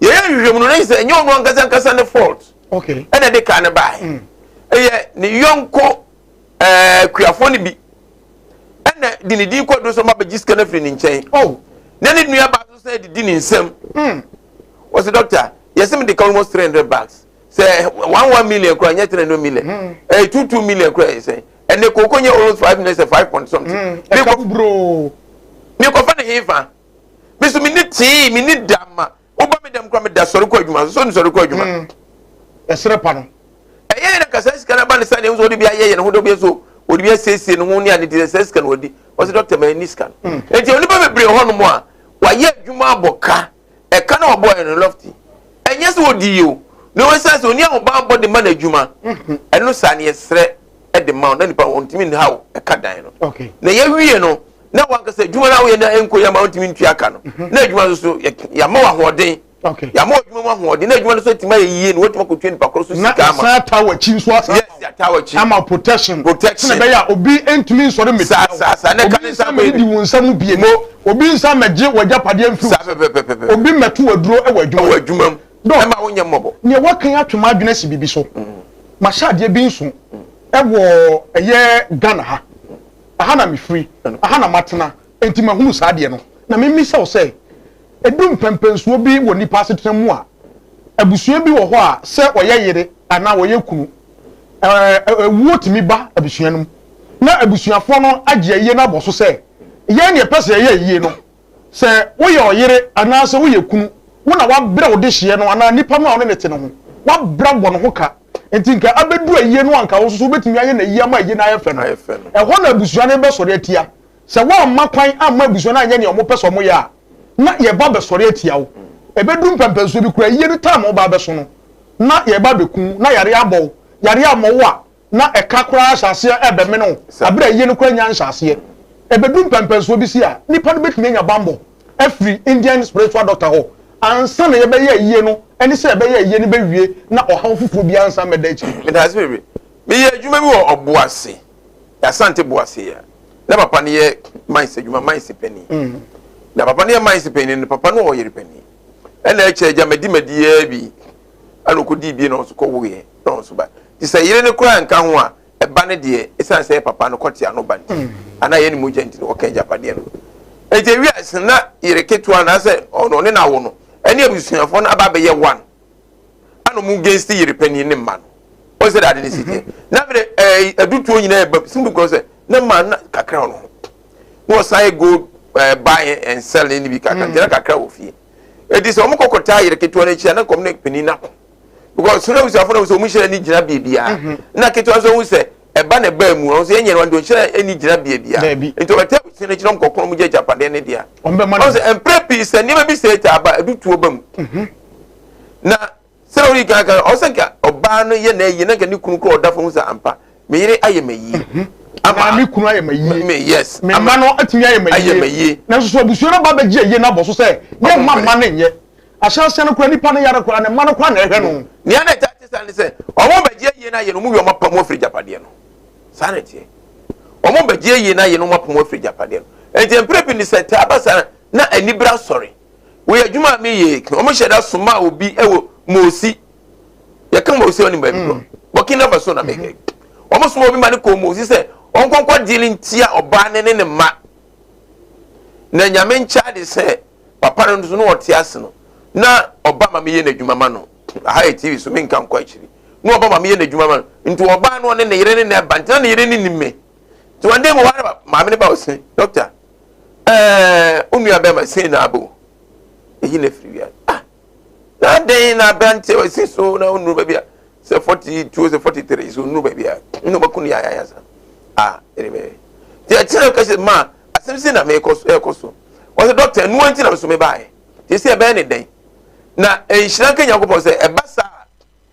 yɛyɛ nhwehwɛmu no na yɛ sɛ ɛnyɛ ɔno ankasa ankasa ne fault ɛna ɛde kaa no baeɛ mm. ɛyɛ ne yɔnko ɛɛ kuafoɔ no bi ɛna de ne din kɔ do so ma bɛgye sika no afiri ne nkyɛn oh. na ne nua baa so sɛ didi ne nsam mm. Wɔsi, "Doctor, yɛsɛ mi de ka almost 300 bags sɛ 1 1 million kura, nyɛ 300 million, ɛyɛ 2 2 million kura. Yɛ sɛ ɛnɛ koko nyɛ almost 5 million, sɛ five point something. Ɛka buburo. Mi kɔfa ne hin fa mi so mi ni tii mi ni dama woba mi dɛm kura, mi da sɔre kɔ adwuma so ni sɔre kɔ adwuma. Ɛsrɛ pa no. Ɛyɛ yɛn kasa sika na ba ne sa ne nso ɔde bi ayɛ yɛn ho de bi so ɔde bi asiesie ne ho ne ade de sɛ sika na ɔdi. Ɔsɛ, "Doctor, ma ni sika no." Eti onipa bebree hɔ nom a wayɛ adwuma abɔ ka, ɛka na ɔbɔ yɛn no lofty, ɛnyɛ sɛ ɔdi yi o, na wɔn sɛ oni ahobanbɔ de ma n'adwuma. Ɛno saa ne yɛsrɛ ɛde ma wo na nipa wɔntumi nha wo ɛka dan no. Na yɛwie no na wankasa adwuma no a woyɛ na ɛnkɔ yɛ ma wontumi ntua ka no, na adwuma nso so yɛama wo ahoɔden, yɛama wo adwuma mu ahoɔden, na adwuma no so atumi ayɛ yie na woatumi akɔtua nipa korɔ so na sika ama. San ata w'akyi nso asa. Yes, yɛata w'akyi. Ama protection. Protection. Sɛ ɛbɛyɛ a obi ntumi nsɔre mmetia. Saa, saa, na obi ɛka ne nsa nsa mɛdidi wo nsa mu bie, obi nsa mɛgye w'agyapadeɛ mfiri saa pɛpɛpɛpɛ. Obi mmɛto w'aduro wɔ adwuma. Ɛwɔ adwuma mu. Dɔn. Ɛma wonyɛ mmɔbɔ. Nea wakan atwem adwene si biribi so, mahyɛ adeɛ bi nso ɛwɔ ɛyɛ Ghana ha. Aha na mefiri, aha na matena, nti mahunu saa adeɛ no. Na memisa wo sɛ ɛdu mpɛmpɛnsuo bi wɔ nipa asetena mu a, abusua bi wɔ hɔ a sɛ ɔyɛ yere anaa ɔyɛ kunu, ɛwuo tumi ba abusua no mu, na abusuafoɔ no agye ayie no abɔ so sɛ yɛn deɛ pɛ sɛ yɛyɛ ayie no, sɛ woyɛ ɔyere anaasɛ woyɛ kunu, wo na wabrɛ wo de hyeɛ no anaa nipa no a ɔne ne te no ho wabrɛ bɔ ne ho ka, nti nka abɛdu ayie no anka wo nso so wobɛtumi ayɛ n'ayie ama ayie no ayɛ fɛ no. Ayɛ fɛ no. Ɛhɔ na abusua no bɛsɔre atia sɛ woamma kwan amma abusua no anyɛ nea ɔmo pɛ sɛ ɔmo yɛ a, na yɛba bɛsɔre atia wo. Ɛbɛdu mpɛmpɛnsoɔ bi kura ayie no time a ɔba abɛso no na yɛba bɛku na yare abɔ wo, yare ammɔ wo a, na ɛka koraa hyɛ aseɛ ɛbɛmene wo. Abere a ayie no koraa nya nhyɛ aseɛ, ɛbɛdu mpɛmpɛnsoɔ bi si a, nipa no bɛtumi anya bambɔ afiri Indian spiritual doctor hɔ ansa na yɛbɛyɛ ayie no, ɛne sɛ yɛbɛyɛ ayie no bɛwie na ɔhaw foforɔ bi ansa mɛda akyiri? Medase bebree. Meyɛ adwuma bi wɔ Ɔboase, Asante Boase a na papa no yɛ mines adwuma, mines panin. Na papa no yɛ mines panin no, papa no wɔ yere panin, ɛna ɛkyɛ agya madi madi yɛ bi, ɛna ɔkɔdii bie na ɔnso kɔwoeɛ na ɔnso ba. Nti sɛ yere no koraa nka ho a, ɛba no deɛ, ɛsiane sɛ yɛ papa no kɔte ano ba nti anaa yɛ ne mogya nti no, wɔka agyapadeɛ no. Nti ewi ase na yere ketewa anaasɛ ɔno ɔne no awo no ɛne abusuafoɔ no aba abɛyɛ one, ana ɔmo against yere panin ne mma no. Wɔn sɛ dade ne si teɛ na afei adutuo nyinaa ɛba simple because sɛ ne mma na kakra wɔ no ho na wɔsan yɛ gold buy and sell ne bi kakra, nti na kakra wɔ fie. Eti sɛ ɔmo kɔkɔ taa yere ketewa no akyi a, na nkɔm ne panin n'ako because soro abusuafo no sɛ ɔmo hyɛ ne gyina beebiara, na ketewa nso ɔmo sɛ ɛba na ɛbaa mu, ɔmo sɛ yɛn nyɛ no wɔn hyɛ ne gyina beebiara. Nti ɔbɛtɛ abusua no akyi na ɔmo kɔkɔn ɔmo gye agyapadeɛ ne deɛ. Ɔmo bɛma no. Ɔmo sɛ mpere pii sɛ nneɛma bi sɛ ɛta aba adutuo ba mu na sɛ ɔyi kan kan ɔsɛ nka ɔbaa no yɛ n'ayi na nka ne kunu kura ɔda fam sɛ ampa me yere ayɛ ma yie. Ama me kunu ayɛ ma yie. Me, yes. Me mma no atumi ayɛ ma ayɛ ma yie. Yie. Nanso so abusua no ba bɛgye ayie no abɔ so sɛ yɛ mma mma no nyɛ ahyɛnseɛ no kora, nipa no yare kora, ne mma no kora na ɛhwɛ no. Nea na ɛta te saa ne sɛ ɔmo bɛgye ayie no ayɛ no, ɔmo wie, ɔmo apam afiri gyapadeɛ no. Saa na ɛteɛ, ɔmo bɛgye ayie no ayɛ no, ɔmo apam afiri gyapadeɛ no. Nti mpere pii ne sɛ taa ba saa na anibere asɔre. Wɔyɛ adwuma a meyɛ, ɔmo hyɛ da soma obi ɛwɔ Moosi. Yɛka Moosi, ɔne baabi korɔ Burkina Faso na mekɛ. Ɔmo soma obi ma ne kɔ Moosi sɛ ɔnkɔnkɔ deal ntia ɔbaa ne ne ne mma. Na Nyame nkyɛn de sɛ papa no nso na ɔte ase no, na ɔba ma meyɛ n'adwuma ma no. Aha yɛ TV so, menka nkɔ akyiri. Na ɔba ma meyɛ n'adwuma ma no, nti ɔbaa no ɔne ne yere ne ne ba, nti na ne yere ne nim me. Nti wɔn de mu hɔ ara maame ne ba ɔse, "Doctor, onua bɛrima sei na abo eyi na efiri wia ah na adan na aberanteɛ ɔsi so na onuru baabi a sɛ 42 sɛ 43 so onuru baabi a na ɔbɛko no yayaya sa ah." Ɛde bɛyɛ nti ɛkyerɛ kɛse ma asɛm si na mekɔ so ɛkɔ so. Wɔsɛ, "Doctor, ɛnuwa nti na so mebaeɛ te sɛ ɛbɛyɛ ne dɛn na nhyira nka Nyankopɔn sɛ ɛba saa."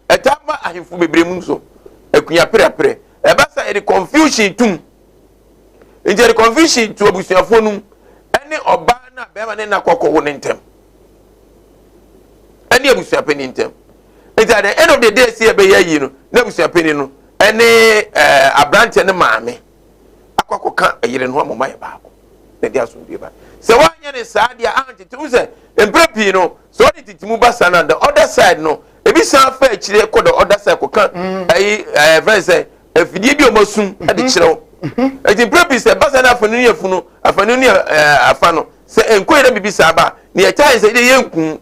Ɛtaa ma ahemfo bebree mu nso akua perɛperɛ. Ɛba saa, yɛde confusion tum, nti yɛde confusion to abusuafoɔ no mu ɛne ɔbaa no a bɛrima ne nna kɔkɔwo ne ntɛm ɛne abusuapanin ntɛm. Nti at the end of the day, si ɛbɛyɛ ayi no na abusuapanin no ɛne aberanteɛ ne maame akɔ akɔka ɛyere no amoma yɛ baako na ɛde asomdue ba. Sɛ wɔanyɛ ne saa deɛ antete wo sɛ mpere pii no sɛ ɔde tete mu ba saa na the other side no ebi san fa akyire kɔ the other side kɔka ɛyi fɛn sɛ afidie bi a wɔn asum ɛde kyerɛw. Eti mpere pii sɛ ba saa na afanu ne afunu afanu ne afa no sɛ nko yɛrɛ bibi saa ba ne yɛ kyan sɛ yɛ nku.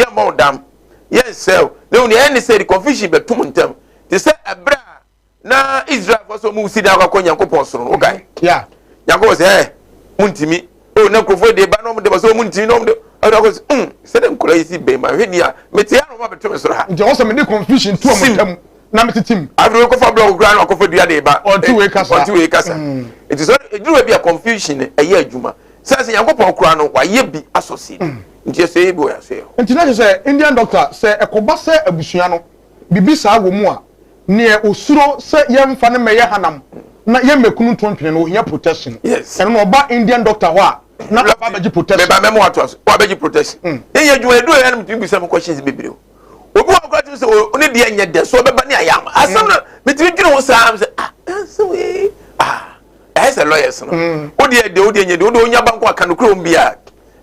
Yɛmmɔ wo dam, yɛnsɛe wo, na mmom deɛ yɛyɛ ne sɛ yɛde confusion bɛto mo ntam, te sɛ ɛberɛ a na Israelfoɔ sɛ wɔn si dan akɔ Nyankopɔn soro no, wokae? Yeah. Nyankopɔn sɛ, ɛ, montumi. O, na nkurɔfoɔ de ba na wɔn de ba sɛ wɔn ntumi na wɔn de, ɛna ɔkɔ sɛ, mm, sɛdeɛ nkwadaa yi si bɛn ma hwɛ ni a, mete ha na wɔn abɛto me soro ha. Nti ɛwɔ sɛ mede confusion to wɔn ntam na metete mu. Afei wɔkɔfa blɔk koraa na wakɔfa dua de ba. Ɔnte wei kasa. Ɔnte wei kasa. Nti sɛ ɛduru baabi a confusion ɛyɛ adwuma. Sɛ sɛ Nyankopɔn koraa no wayɛ bi asɔ si. Nti ɛsɛ yɛ bi wɔ yɛn asoɛ hɔ. Nti na kyerɛ sɛ Indian doctor sɛ ɛkɔba sɛ abusua no biribi saa wɔ mu a neɛ osuro sɛ yɛnfa no mmɛyɛ hanam na yɛmmɛkunu nto ntwene no ohia protection. Yes. Ɛno no ɔba Indian doctor hɔ a na ɔba abɛgye protection. Meba mɛma watoa so. Wabɛgye protection. Yɛn yɛ adwuma yɛduru yɛn no metumi bisa mo questions bebree o. Obi wɔ hɔ koraa tumi sɛ o ne deɛ nyɛ dɛ so ɔbɛba ne ayɛ ama. Asɛm no metumi dwene ho saa sɛ ah asɛm wei ah ɛyɛ sɛ lawyers no. Wo deɛ deɛ wo deɛ nyɛ deɛ wo deɛ onya banko aka nokorɛ wɔm biara.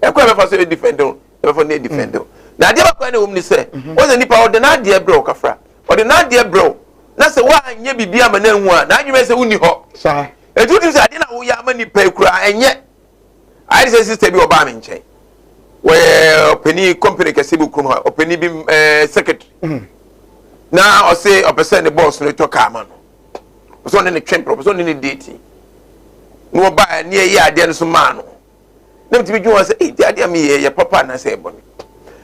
Ɛkwan a ɛbɛfa so yɛ defend no ɛbɛfa no yɛ defend no. Na adeɛ baako a na ɛwɔ mu ne sɛ wɔn sɛ nipa ɔde n'adeɛ brɛ wo kafra ɔde n'adeɛ brɛ wo na sɛ woanyɛ biribi ama no anhu a n'adwene bɛyɛ sɛ wonni hɔ. Saa. Eti wotumi sɛ adeɛ na woyɛ ama nipa yi koraa ɛnyɛ. Ayɛ te sɛ sister bi ɔbaa me nkyɛn. Wɔyɛ ɔpanin company kɛse bi kurom ha ɔpanin bi ɛɛ secretary. Na ɔse ɔpɛ sɛ ne boss no tɔ kaa ma no. Ɔpɛ sɛ ɔne ne twɛn ɔpɛ sɛ ɔne ne date. Na ɔbaa ne ɛyɛ adeɛ no so maa no. Na metumi dwen ho sɛ ee adeɛ a meyɛ yɛ papa anaasɛ ɛyɛ bɔne.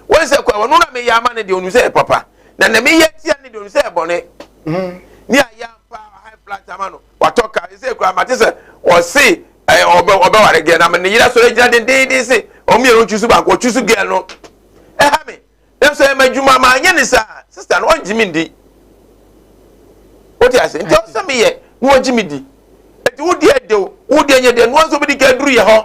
Wɔn sɛ kɔ ɔno na meyɛ ama no deɛ onim sɛ ɛyɛ papa. Na na meyɛ tia no deɛ onim sɛ ɛyɛ bɔne. Ne ayɛ ampa high flat ama no watɔ kaa sɛ kura mate sɛ ɔse ɛɛ ɔbɛ ɔbɛware gɛl na ne yere asɔre gyina dendenden se wɔn mmienu ntwi so baako ɔtwi so gɛl no ɛha me nanso ɛyɛ m'adwuma maa nyɛ ne saa sista no ɔngye me ndi wote ase nti ɔsɛ meyɛ na ɔgye me di nti wo deɛ de wo deɛ nyɛ deɛ noa nso bɛdi ka aduru yɛ hɔ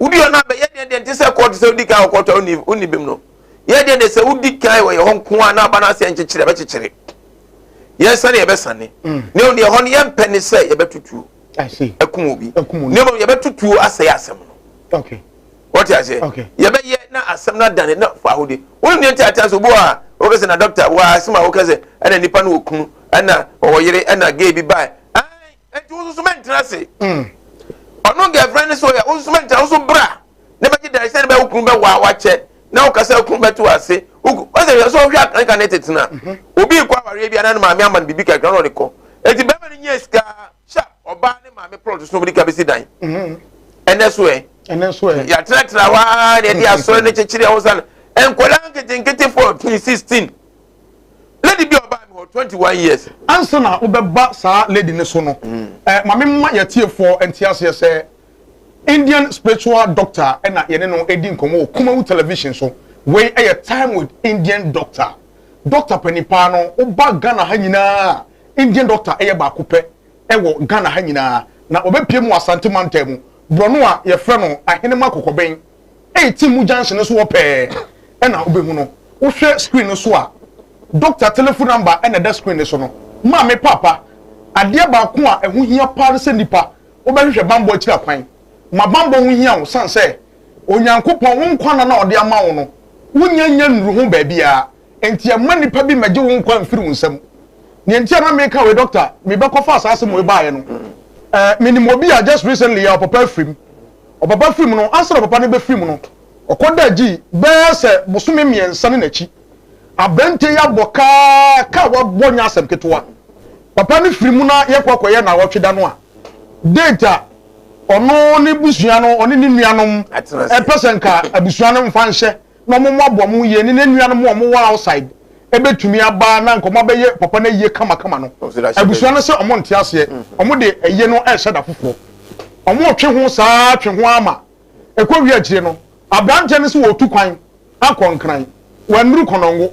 wodi hɔ no abɛyɛ deɛ deɛ nte sɛ kɔɔto sɛ wodi kan wɔ kɔɔto a wonni wonni bem no yɛ deɛ deɛ sɛ wodi kan wɔ yɛ hɔ nko a na aba no ase nkyekyere ɛbɛkyekyere yɛnsane yɛbɛsane ne deɛ hɔ no yɛmpɛ ne sɛ yɛbɛtutuo ɛkum obi ne mmom yɛbɛtutuo asɛe asɛm no wɔte aseɛ yɛbɛyɛ na asɛm no adane na fa ahode wonim deɛ nti ate ase obi wɔ a wɔkɛ sɛ na dɔkta wɔ asɛm a wɔkɛ sɛ ɛna nipa no wɔ kunu ɛna ɔwɔ yere ɛna gay bi bae ɛnti wo nso mɛntena ase ɔno girlfriend no so yɛ wo nso mɛntena wo nso bra ne bɛgye dan sɛ ne bɛ wo kunu bɛwɔ a wakyɛ na wo kasa kunu bɛto ase wɔsɛ hwɛ sɛ ɔhwɛ akanka ne tetena obi kɔ awareɛ bi ana ne maame ama no biribi kakra na ɔde kɔ eti bɛrima no nyɛ sika sharp ɔbaa ne maame plot so na ɔde ka bɛsi dan ɛnɛ so ɛ ɛnɛ so ɛ yɛatenatena hɔ ara na yɛde asɔre ne kyekyere ɛho sa no nkwadaa nketenkete 14 16 lady bi a ɔbaa mi hɔ 21 years. Ansa na wobɛba saa lady no so no, eh, ma memma yɛatiefoɔ nte aseɛ sɛ Indian spiritual doctor na yɛne no redi nkɔmmɔ wɔ Kumawu television so. Wei yɛ Time with Indian Doctor. Doctor panin paa no, woba Ghana ha nyinaa a, Indian doctor yɛ baako pɛ wɔ Ghana ha nyinaa. Na ɔbɛpue mu wɔ Asante mantam mu, borɔno a yɛfrɛ no Ahenema Kɔkɔbɛn. Ei Timmu junction no so hɔ pɛɛ na wobɛhu no. Wohwɛ screen no so a, doctor telephone number na ɛda screen no so no. Maame, paapa, adeɛ baako a ɛho hia paa ne sɛ nipa wobɛhwehwɛ bammɔ akyiri akwan. Ma bammɔ ho hia wo sane sɛ Onyankopɔn wo nkwa nna no a ɔde ama wo no, wonnya nnya nnuru ho baabiara. Enti ɛmma nnipa bi mmɛgye wo nkwa mfiri wo nsam. Nea nti a na meka wei, doctor, mebɛkɔfaa saa asɛm wei baeɛ no, eh, menim obi a just recently a ɔpapa afiri mu. Ɔpapa firi mu no, ansa na ɔpapa no bɛfiri mu no, ɔkɔdaa gyi bɛyɛ sɛ bosome mmiɛnsa ne n'akyi. Aberanteɛ yi abɔ kaa, kaa a wabɔ nyɛ asɛm ketewa. Papa no firi mu na yɛkɔ akɔyɛ naawɔtwe da no a, date a ɔno ne busua no, ɔne ne nuanom ɛpɛ sɛ nka abusua no mfa nhyɛ na wɔn mmoaboa wɔn yie ne ne nuanom a wɔwɔ outside ɛbɛtumi aba na nka wɔn abɛyɛ papa no ayie kamakama no, abusua no sɛ wɔn nte aseɛ, wɔn de ayie no ɛrehyɛ da foforɔ. Wɔn retwe ho saa twe ho ara ma ɛkɔ wie akyire no, aberanteɛ no sɛ wɔretu kwan akɔ Nkran, wannuru Kɔnɔngo.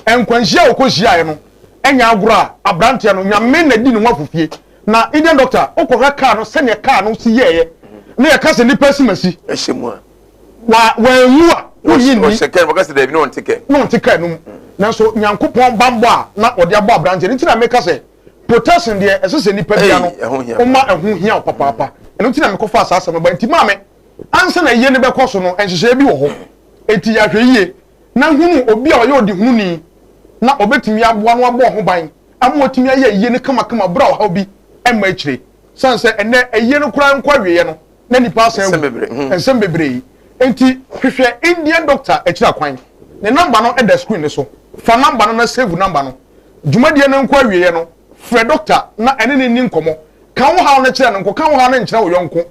Nkwanhyia a ɔkɔhyiaeɛ no nyɛ agorɔ a aberanteɛ no, Nyame na di ne ho afofie. Na Indian doctor, wokɔhwɛ kaa no sɛdeɛ kaa no si yɛeɛ na yɛka sɛ nnipa asimasi. Ɛhyɛ mu a. Wa wanwu a, wonnye nni. Ɔhyɛ kaa no mu, wɔka sɛ daabi na ɔnte kaa mu. Na ɔnte kaa no mu. Nanso Nyankopɔn bammɔ a na ɔde abɔ aberanteɛ no nti na meka sɛ protection deɛ ɛsɛ sɛ nipa bia no woma ɛho hia wo papaapa. Ɛno nti na mekɔfaa saa asɛm no baeɛ. Nti maame, ansa na ayie no bɛkɔ so no, nhyehyɛeɛ bi wɔ hɔ. Enti yɛ ahwɛyie na hunu obi a ɔyɛ ɔdehununi na ɔbɛtumi aboa no abɔ ho ban ama watumi ayɛ ayie no kamakama berɛ a ɔhaw bi mma akyire. Sane sɛ ɛnnɛ ayie no koraa nkɔ awieɛ no na nnipa asan awu. Nsɛm bebree. Enti hwehwɛ Indian doctor akyiri akwan. Ne number no da screen no so. Fa number no na save number no. Dwumadie no nkɔ awieɛ no, frɛ doctor na ɛne no nni nkɔmmɔ. Ka wo haw no kyerɛ no, nkɔka wo haw no nkyerɛ wo yɔnko.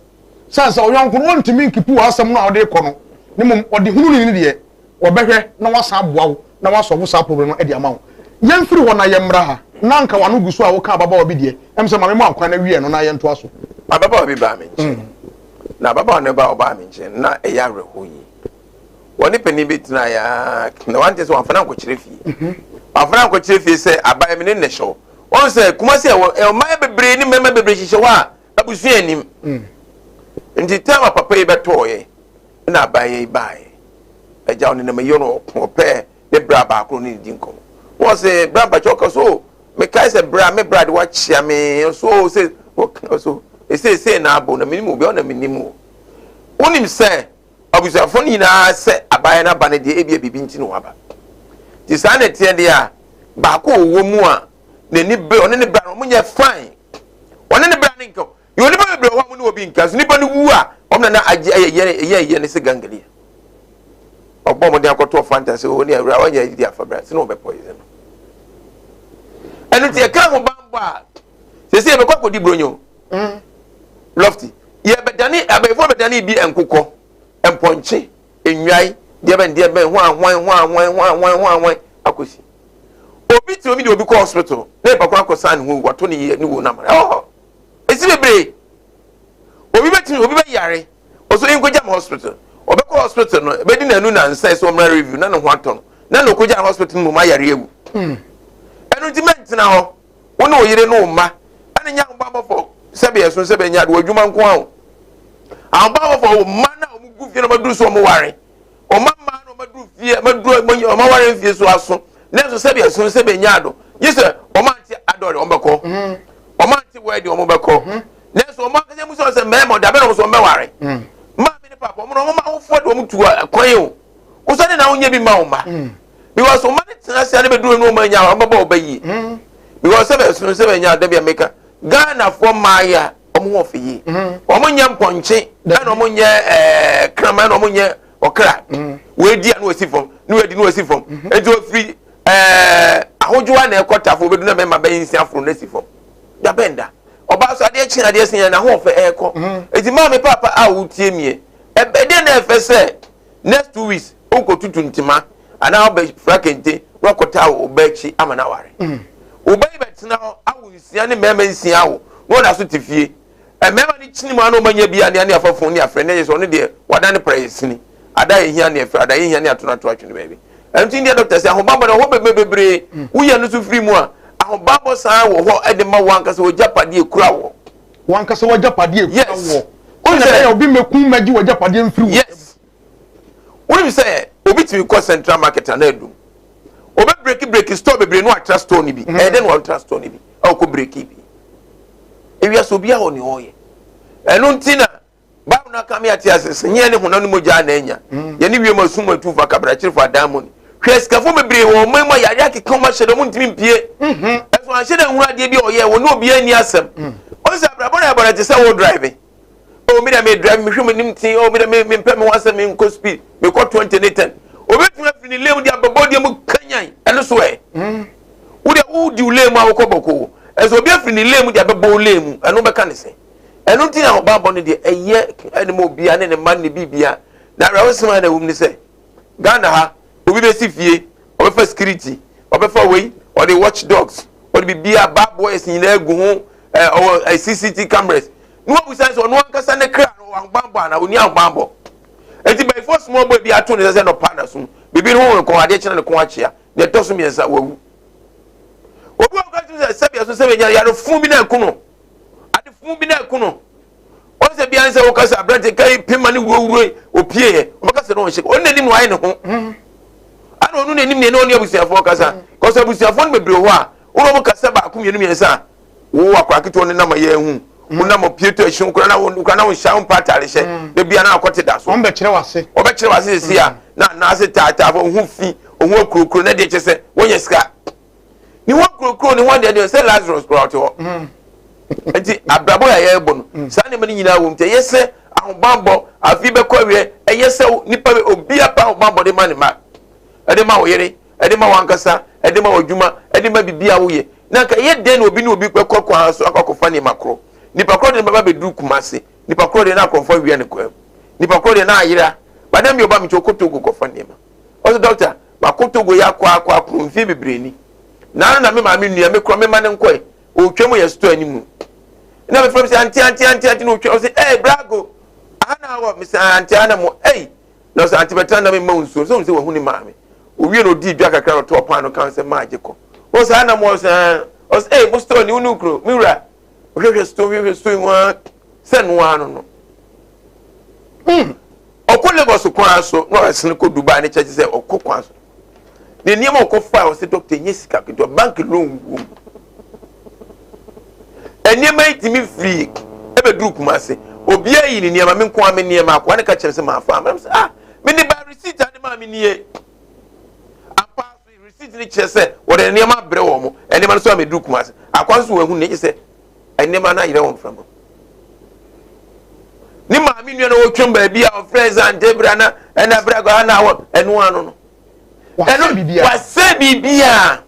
Sane sɛ wo yɔnko no ɔntumi nkipu w'asɛm no a wode rekɔ no, na mmom ɔdehununi no deɛ, ɔbɛhwɛ na wasan aboa wo na wasɔlvo saa problem no de ama wo. Yɛmfiri hɔ na yɛmmra ha. Na anka w'ano gu so a woka ababaawa bi deɛ, ɛm sɛ ma memmɔ akwan na wie ɛno na yɛntoa so. Ababaawa bi baa me nkyɛn, na ababaawa no ba a ɔbaa me nkyɛn no, na ɛyɛ awerɛhoɔ yie. Wɔne panin bi tenaeɛ ara, na wante sɛ wamfa no ankɔkyerɛ fie. Wamfa no ankɔkyerɛ fie sɛ abaayewa mi ne no na ɛhyɛ hɔ. Wɔn sɛ Kumasi a ɛwɔ mmaa bebree ne mmarima bebree hyehyɛ hɔ a abusua nnim. Nti time a papa yi bɛtɔɔeɛ na abaayewa yi baeɛ. Agya ɔnenam ayi ɔno ɔko ɔpɛ ne bra baako ne ne di nkɔmmɔ. Wɔn sɛ bra mpakyɛ ɔka so o mekae sɛ bra me bra de wakyea me so o sɛ ɔka so eseesei na abo na menim obi ɔna menim o. Wonim sɛ abusuafo no nyinaa sɛ abaayewa no aba no deɛ ebia biribi nti na waba. Nti saa na ɛteɛ deɛ a baako a ɔwɔ mu a n'ani bere ɔne ne bra no wɔn nyɛ fine ɔne ne bra ne nka yɛ onipa bebree wɔ hɔ a wɔn ne obi nka so nipa no wu a wɔn nana agye ɛyɛ yɛ ɛyɛ yɛ ne se gangalia ɔbɔ wɔn de akɔtɔ fanta sɛ wɔn ne awura wɔn nyɛ di afa bra sɛ na wɔn bɛ poison no ɛno ti ɛka ho banbɔ a sɛ sɛ yɛbɛkɔ akɔdi buronyo mm. lofty yɛbɛdane abɛɛfoɔ bɛdane bi nkokɔ mpɔnkye nnwae deɛ bɛn deɛ bɛn ho ahwan ho ahwan ho ahwan ho ahwan akɔsi Obi te obi de obi kɔ hospital na nipa ko akɔsan ne ho wato ne yie ne wuo no amana ɛwɔ hɔ esi bebree obi bɛtumi obi bɛyare ɔsɔ yi nkɔgya me hospital ɔbɛkɔ hospital no ɛbɛdi n'anu nansa ɛsɛ ɔmmra review na ne ho atɔ no na na ɔkɔgya hospital no mu ayare awu hmm. Ɛno nti mɛntena hɔ wo ne wo yere ne wo mma ɛne nya ahobammɔfo sɛbe ɛso sɛbe ɛnyɛ ade wɔ adwuma nko ara o ahobammɔfo wo mma no a wɔn gu fie na wɔaduru so wɔn ware Ɔma mmaa no ɔmaduru fie ɔmaduru ɔma ware mfie so aso nanso sɛbi ɛso sɛbi enya ado gye sɛ ɔma ante adɔre wɔn bɛkɔ mhm. ɔma ante wɛdi wɔn bɛkɔ mhm. nanso ɔma ankasa mu sɛ ɔsɛ mmarima ɔda bɛn na wɔn so wɔn bɛware mhm. maame ne papa wɔn na wɔn awofoɔ de wɔn tu kwan o wosɔ ne na wonyɛ bi ma wɔn ma because wɔn ne tena ase ne bɛduru ne wɔn anya wɔn bɛbɔ ɔbɛ yie because sɛbi ɛso sɛbi enya ado bi a meka Ghanafoɔ mmaayɛ wɔn ho ɔfɛ yie wɔn nyɛ mpɔnkye ɛna wɔn nyɛ ɛɛ kraman ɛna wɔn nyɛ ɔkra wɔadi a na wɔsi fam na wɔadi na wɔsi fam nti ofiri ɛɛ ahodwoa na ɛkɔ tafo obedu na mɛma bɛyɛ nsia foro na esi fam dabɛn da ɔbaa so adeɛ kyen adeɛ sen yɛn na ho ɔfɛ ɛɛkɔ eti maame paapa a wotie mie ɛbɛdeɛ na ɛfɛ sɛ next 2 weeks okɔ tutu ntoma anaa ɔbɛ fura kente na ɔkɔta ɔbɛ akyi ama na aware ɔbɛ yi bɛtena hɔ awo nsia ne mmarima nsia awo na ɔda so te fie mmarima no kyini mu ano ɔma nya bi a ne afa fon ne afrɛ ne yɛ sɛ ɔno deɛ wada ne pra yɛ sini ada yɛ hia ne ɛfrɛ ada yɛ hia ne ato no ato atwene baabi ɛno nti deɛ dɔkta sɛ ahobammɔ no hɔ bebree bebree woyɛ no so firi mu a ahobammɔ saa wɔ hɔ de ma wɔn ankasa wɔgyapadeɛ kura wɔ wɔn ankasa wɔgyapadeɛ kura wɔ wɔn sɛ obi mɛkum mɛgye wɔgyapadeɛ mfiri wɔ yes wonim sɛ obi tumi kɔ central market ana adum obe break break store bebree no atra store ni bi ɛyɛ dɛ na watra store ni bi a ɔkɔ break bi ewiase obi a wɔ ne ɔyɛ ɛno nti na baabu na aka mi ate ase sɛ nyɛ ne honam ne mogya na anya yɛne wiem asum atumfo akabrakyerefo adan mu ni hwɛ sikafo bebree wɔ ɔman mu a yare akeka wɔn ahyɛ dɛ wɔn ntumi mpie ɛso anhyɛ dɛ nhunu adeɛ bi a ɔyɛ wɔn ne obiara nni asɛm ɔn sɛ abrabɔ na ɛbɔ no te sɛ wɔ drive oh mi dɛ mi drive mi hwɛ mi nim ti oh mi dɛ mi mi mpɛ mi ho asɛm mi nkɔ speed mi kɔ 20 ne 10 obi tumi afiri ne lane de abɛbɔ deɛ mu kanyan ɛno so ɛ wo deɛ wo di wo lane mu a wokɔ bɔkɔ ɛso obi afiri ne lane mu de abɛbɔ wo lane mu ɛno bɛka ne sɛ ɛno ti na ɔbaabɔ no deɛ ɛyɛ ɛne mu obia ne ne mma ne bibia na awurade sɛm a na ɛwɔ mu ne sɛ Ghana ha obi bɛsi fie ɔbɛfa security ɔbɛfa wei ɔde watch dogs ɔde bibia bad boys nyinaa gu ho ɛ ɔwɔ ɛ CCTV cameras na wabusa sɛ ɔno ankasa ne kra no ɔwɔ ahobanbɔ ana ɔni ahobanbɔ eti bɛyifo small boy bi ato ne sɛ sɛ nɔpa na so bibi ne ho ne kɔn adeɛ kyerɛ ne kɔn akyea deɛ ɛtɔ so mmiɛnsa wawu obi wɔ kora sɛ sɛbi ɛso sɛbi ɛnya yare fun bi na ɛko no ade fun bi na ɛko no wɔn sɛ bia nsɛ wɔka sɛ aberante ka yi pema ne wurawura opie yɛ wɔbɛka sɛ no ɔnhyɛ ɔno n'anim na wayɛ ne ho ana ɔno n'anim na ɛne ɔne abusuafoɔ kasa kɔsɛ abusuafoɔ no bebree hɔ a wɔn wɔn kasa baako mmienu mmiɛnsa a wo akora ketewa no nam ayɛ ehu wo nam opie to ɛhyɛn kora na wo kora na wo nhyɛ wo mpa ataare hyɛ na bia na akɔte da so wɔn bɛkyerɛ wase wɔbɛkyerɛ wase sisi a na anaase taataa fo ohun fi ohun akurokuro na deɛ kyɛ sɛ wɔnyɛ sika ne ho akurokuro ne ho adeɛ deɛ sɛ Lazarus kora ɔte hɔ nti abrabɔ yɛ yɛrebɔ no saa nneɛma no nyinaa wɔ mu nti ɛyɛ sɛ ahobanbɔ afi bɛkɔ awie ɛyɛ sɛ nipa obi apa ahobanbɔ de ma ne ma. Ɛde ma wo yere, ɛde ma w'ankasa, ɛde ma w'adwuma, ɛde ma biribi a woyɛ. Na anka ɛyɛ dɛn na obi ne obi bɛkɔ kwan so akɔ akɔfa nneɛma korɔ? Nipa korɔ de no bɛba abɛduru Kumasi, nipa korɔ deɛ na akorɔmfoɔ awia no kwan mu, nipa korɔ deɛ na ayera. Madam bi ɔba me nkyɛn, ɔkɔ Togo kɔfa nneɛma. Ɔsɛ dɔkta, makɔ Togo yi akɔ akɔ akɔ mfie bebree ni. Naano na me maame nua, me korɔ me ma no nkɔe, ɔretwa mu yɛ store anim. Na mefrɛ me sɛ ante ante ante ante na ɔtwa, ɔsɛ ee brago, aha na awɔ, mesɛ ante aha na mo, ei. Na ɔsɛ ante bɛtena na mema wo nsuo sɛ ɔhu sɛ wahu ne maame. Owie na ɔdii dwa kakra na ɔtɔɔ paano ka sɛ maa gye kɔ. Ɔsɛ saa na mo ɔsɛ ɔsɛ ee mo store ni wo ne wo kunu me wura. Ɔhwehwɛ store hwehwɛ store mu ara sɛ no ara no no. Ɔkɔ Lagos kwan so na ɔsene kɔ Dubai ne kyɛ sɛ ɔkɔ kwan so. Ne nneɛma ɔkɔ fa ɔsɛ dɔkta nye sika ketewa bank loan wom. Nneɛma yi tumi firi ɛbɛduru Kumase. Obiara yi ne nneɛma, me nko ara me nneɛma. Akoa no ka kyerɛ me sɛ mafa ama. Sɛ ah, me de ba receipt a de maa me nie. Ampa so receipt no kyerɛ sɛ wɔde nneɛma abrɛ wɔn. Nneɛma no nso amɛduru Kumase. Akoa nso wɔahu ne sɛ nneɛma no ayerɛ wɔn mframa. Ne maame nua na ɔtwam baabi a ɔfrɛ sɛ ante bra na ɛna bra kɔ na wɔ ɛno ano no. Ɛno wasɛ biribiara.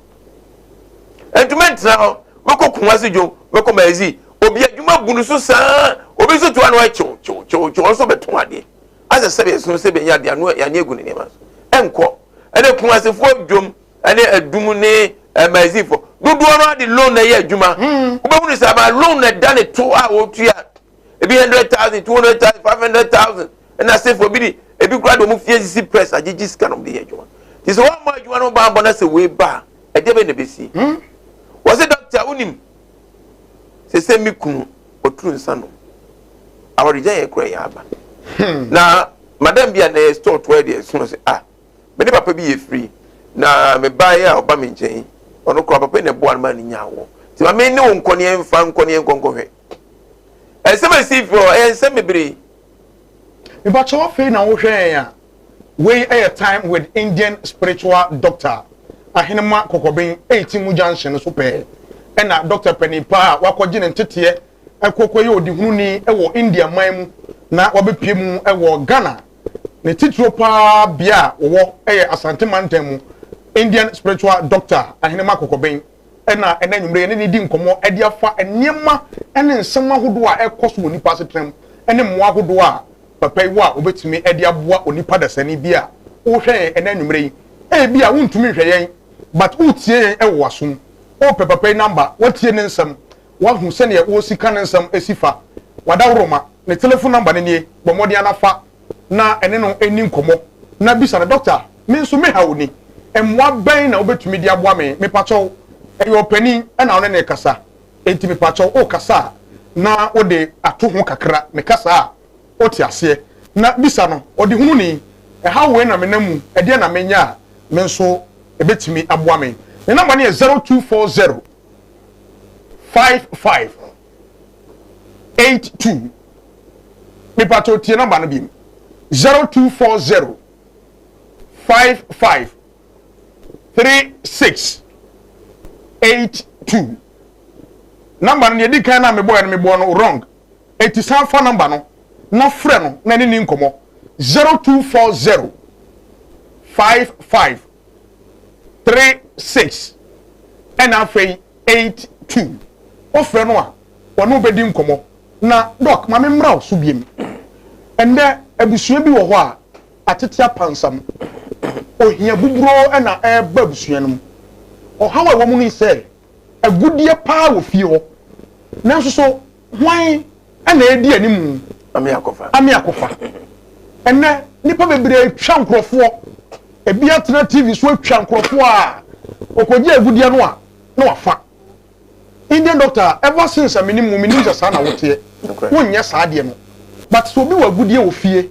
Ntoma ntena hɔ. Mɛkɔ Kumasi dwom, mɛkɔ Mazi. Obi adwuma bu no so saa. Obi nso toa no ayɛ kyew kyew kyew kyew. Ɔno nso bɛtɔn adeɛ. Asɛ sɛbi ɛsono sɛ bɛnya adeɛ ano yɛane agu ne nneɛma so. Ɛnkɔ. Ɛne Kumasifoɔ dwom ɛne adum ne Mazifoɔ. Dodoɔ no ade loan na ɛyɛ adwuma. Wobɛhunu sɛ ama loan na ɛda ne to a wɔtua. Ebi 100,000, 200,000, 500,000. Ɛna asefo ebi de ebi kura de wɔn fie sisi press agyegye sika na wɔn de yɛ adwuma. Ti sɛ wɔn ammɔ adwuma no banbɔ na sɛ wei ba a, ɛdeɛ bɛn na ɛbɛsi? Wɔsi dɔkta wonim sɛ sɛ me kunu ɔturu nsa nom awaregya yɛ kura yɛ aba. Na madam bi a na yɛ store toa deɛ ɛsono sɛ ah me ne papa bi yɛ firi na me ba yɛ a ɔba me nkyɛn ɔno kora papa yi na ɛboa no ma ne nya awoɔ nti ma me ne wo nkɔ ne yɛmfa nkɔ ne yɛnkɔ nkɔhwɛ. Nsɛm a ɛsi firi hɔ ɛyɛ nsɛm bebree. Mepakyɛw afei na wohwɛ yɛn a, wei yɛ Time with Indian Spiritual Doctor Ahenema Kɔkɔben Eitimu Junction no so pɛɛ ɛna Doctor panin pa a wakɔgye ne nteteɛ ɛkɔ kɔyɛ ɔdehununi wɔ India man mu na wabɛpue mu wɔ Ghana ne titiro paa bea a wɔwɔ yɛ Asante mantam mu Indian Spiritual Doctor Ahenema Kɔkɔben na ɛnnɛ anwummere yɛne no redi nkɔmmɔ de afa nneɛma ne nsɛm ahodoɔ a ɛrekɔ so wɔ nnipa asetena mu ne mmoa ahodoɔ a papa yi wɔ a wɔbɛtumi de aboa onipa dasani bi a wohwɛ yɛn ɛnnɛ anwummere yi. Ebi a wontumi nhwɛ yɛn but wotie yɛn wɔ w'asom. Wopɛ papa yi namba, woatie ne nsɛm, woahu sɛdeɛ ɔresi ka ne nsɛm si fa. Wadaworoma, ne telefon namba no nie, bɔ mmɔden ara fa na ɛne no nni nkɔmmɔ na bisa no, Dɔkta, me nso me haw ni, mmoa bɛn na wobɛtumi de aboa me? Mepakyɛw, ɛyɛ ɔpanin na wo ne no rekasa, enti mepakyɛw worekasa a na wode ato ho kakra, meka saa a wote aseɛ, na bisa no, Ɔdehununi, ɛhaw wei na menam mu, ɛdeɛn na menyɛ a me nso ɛbɛtumi aboa me? Ne nɔmba no yɛ 0240 55 82. Mepatɔ tie nɔmba no bi 0240 55 36 82. Nɔmba no deɛ di kan na mebɔɛ no mebɔɔ no wrong. Eti san fa nɔmba no na frɛ no na ne ni nkɔmɔ 0240 55 36 ɛna afei 82. Wofrɛ no a wɔne wo bɛdi nkɔmmɔ. Na Doc, ma memmra wo so biom. Ɛnnɛ, abusua bi wɔ hɔ a, atete apansam. Ohia buburoo na ɛreba abusua no mu. Ɔhaw a ɛwɔ mu ne sɛ, agudeɛ paa wɔ fie hɔ, nanso so hwan na ɛredi anim? Ame akɔfa. Ame akɔfa. Ɛnnɛ, nnipa bebree atwa nkurɔfoɔ. Ebi atena TV so atwa nkurɔfoɔ a, ɔkɔgye agudeɛ no a, na wafa. Indian doctor ever since a menim wo menim sɛ saa na woteɛ wonyɛ saa adeɛ no but sɛ obi wɔ agudeɛ wɔ fie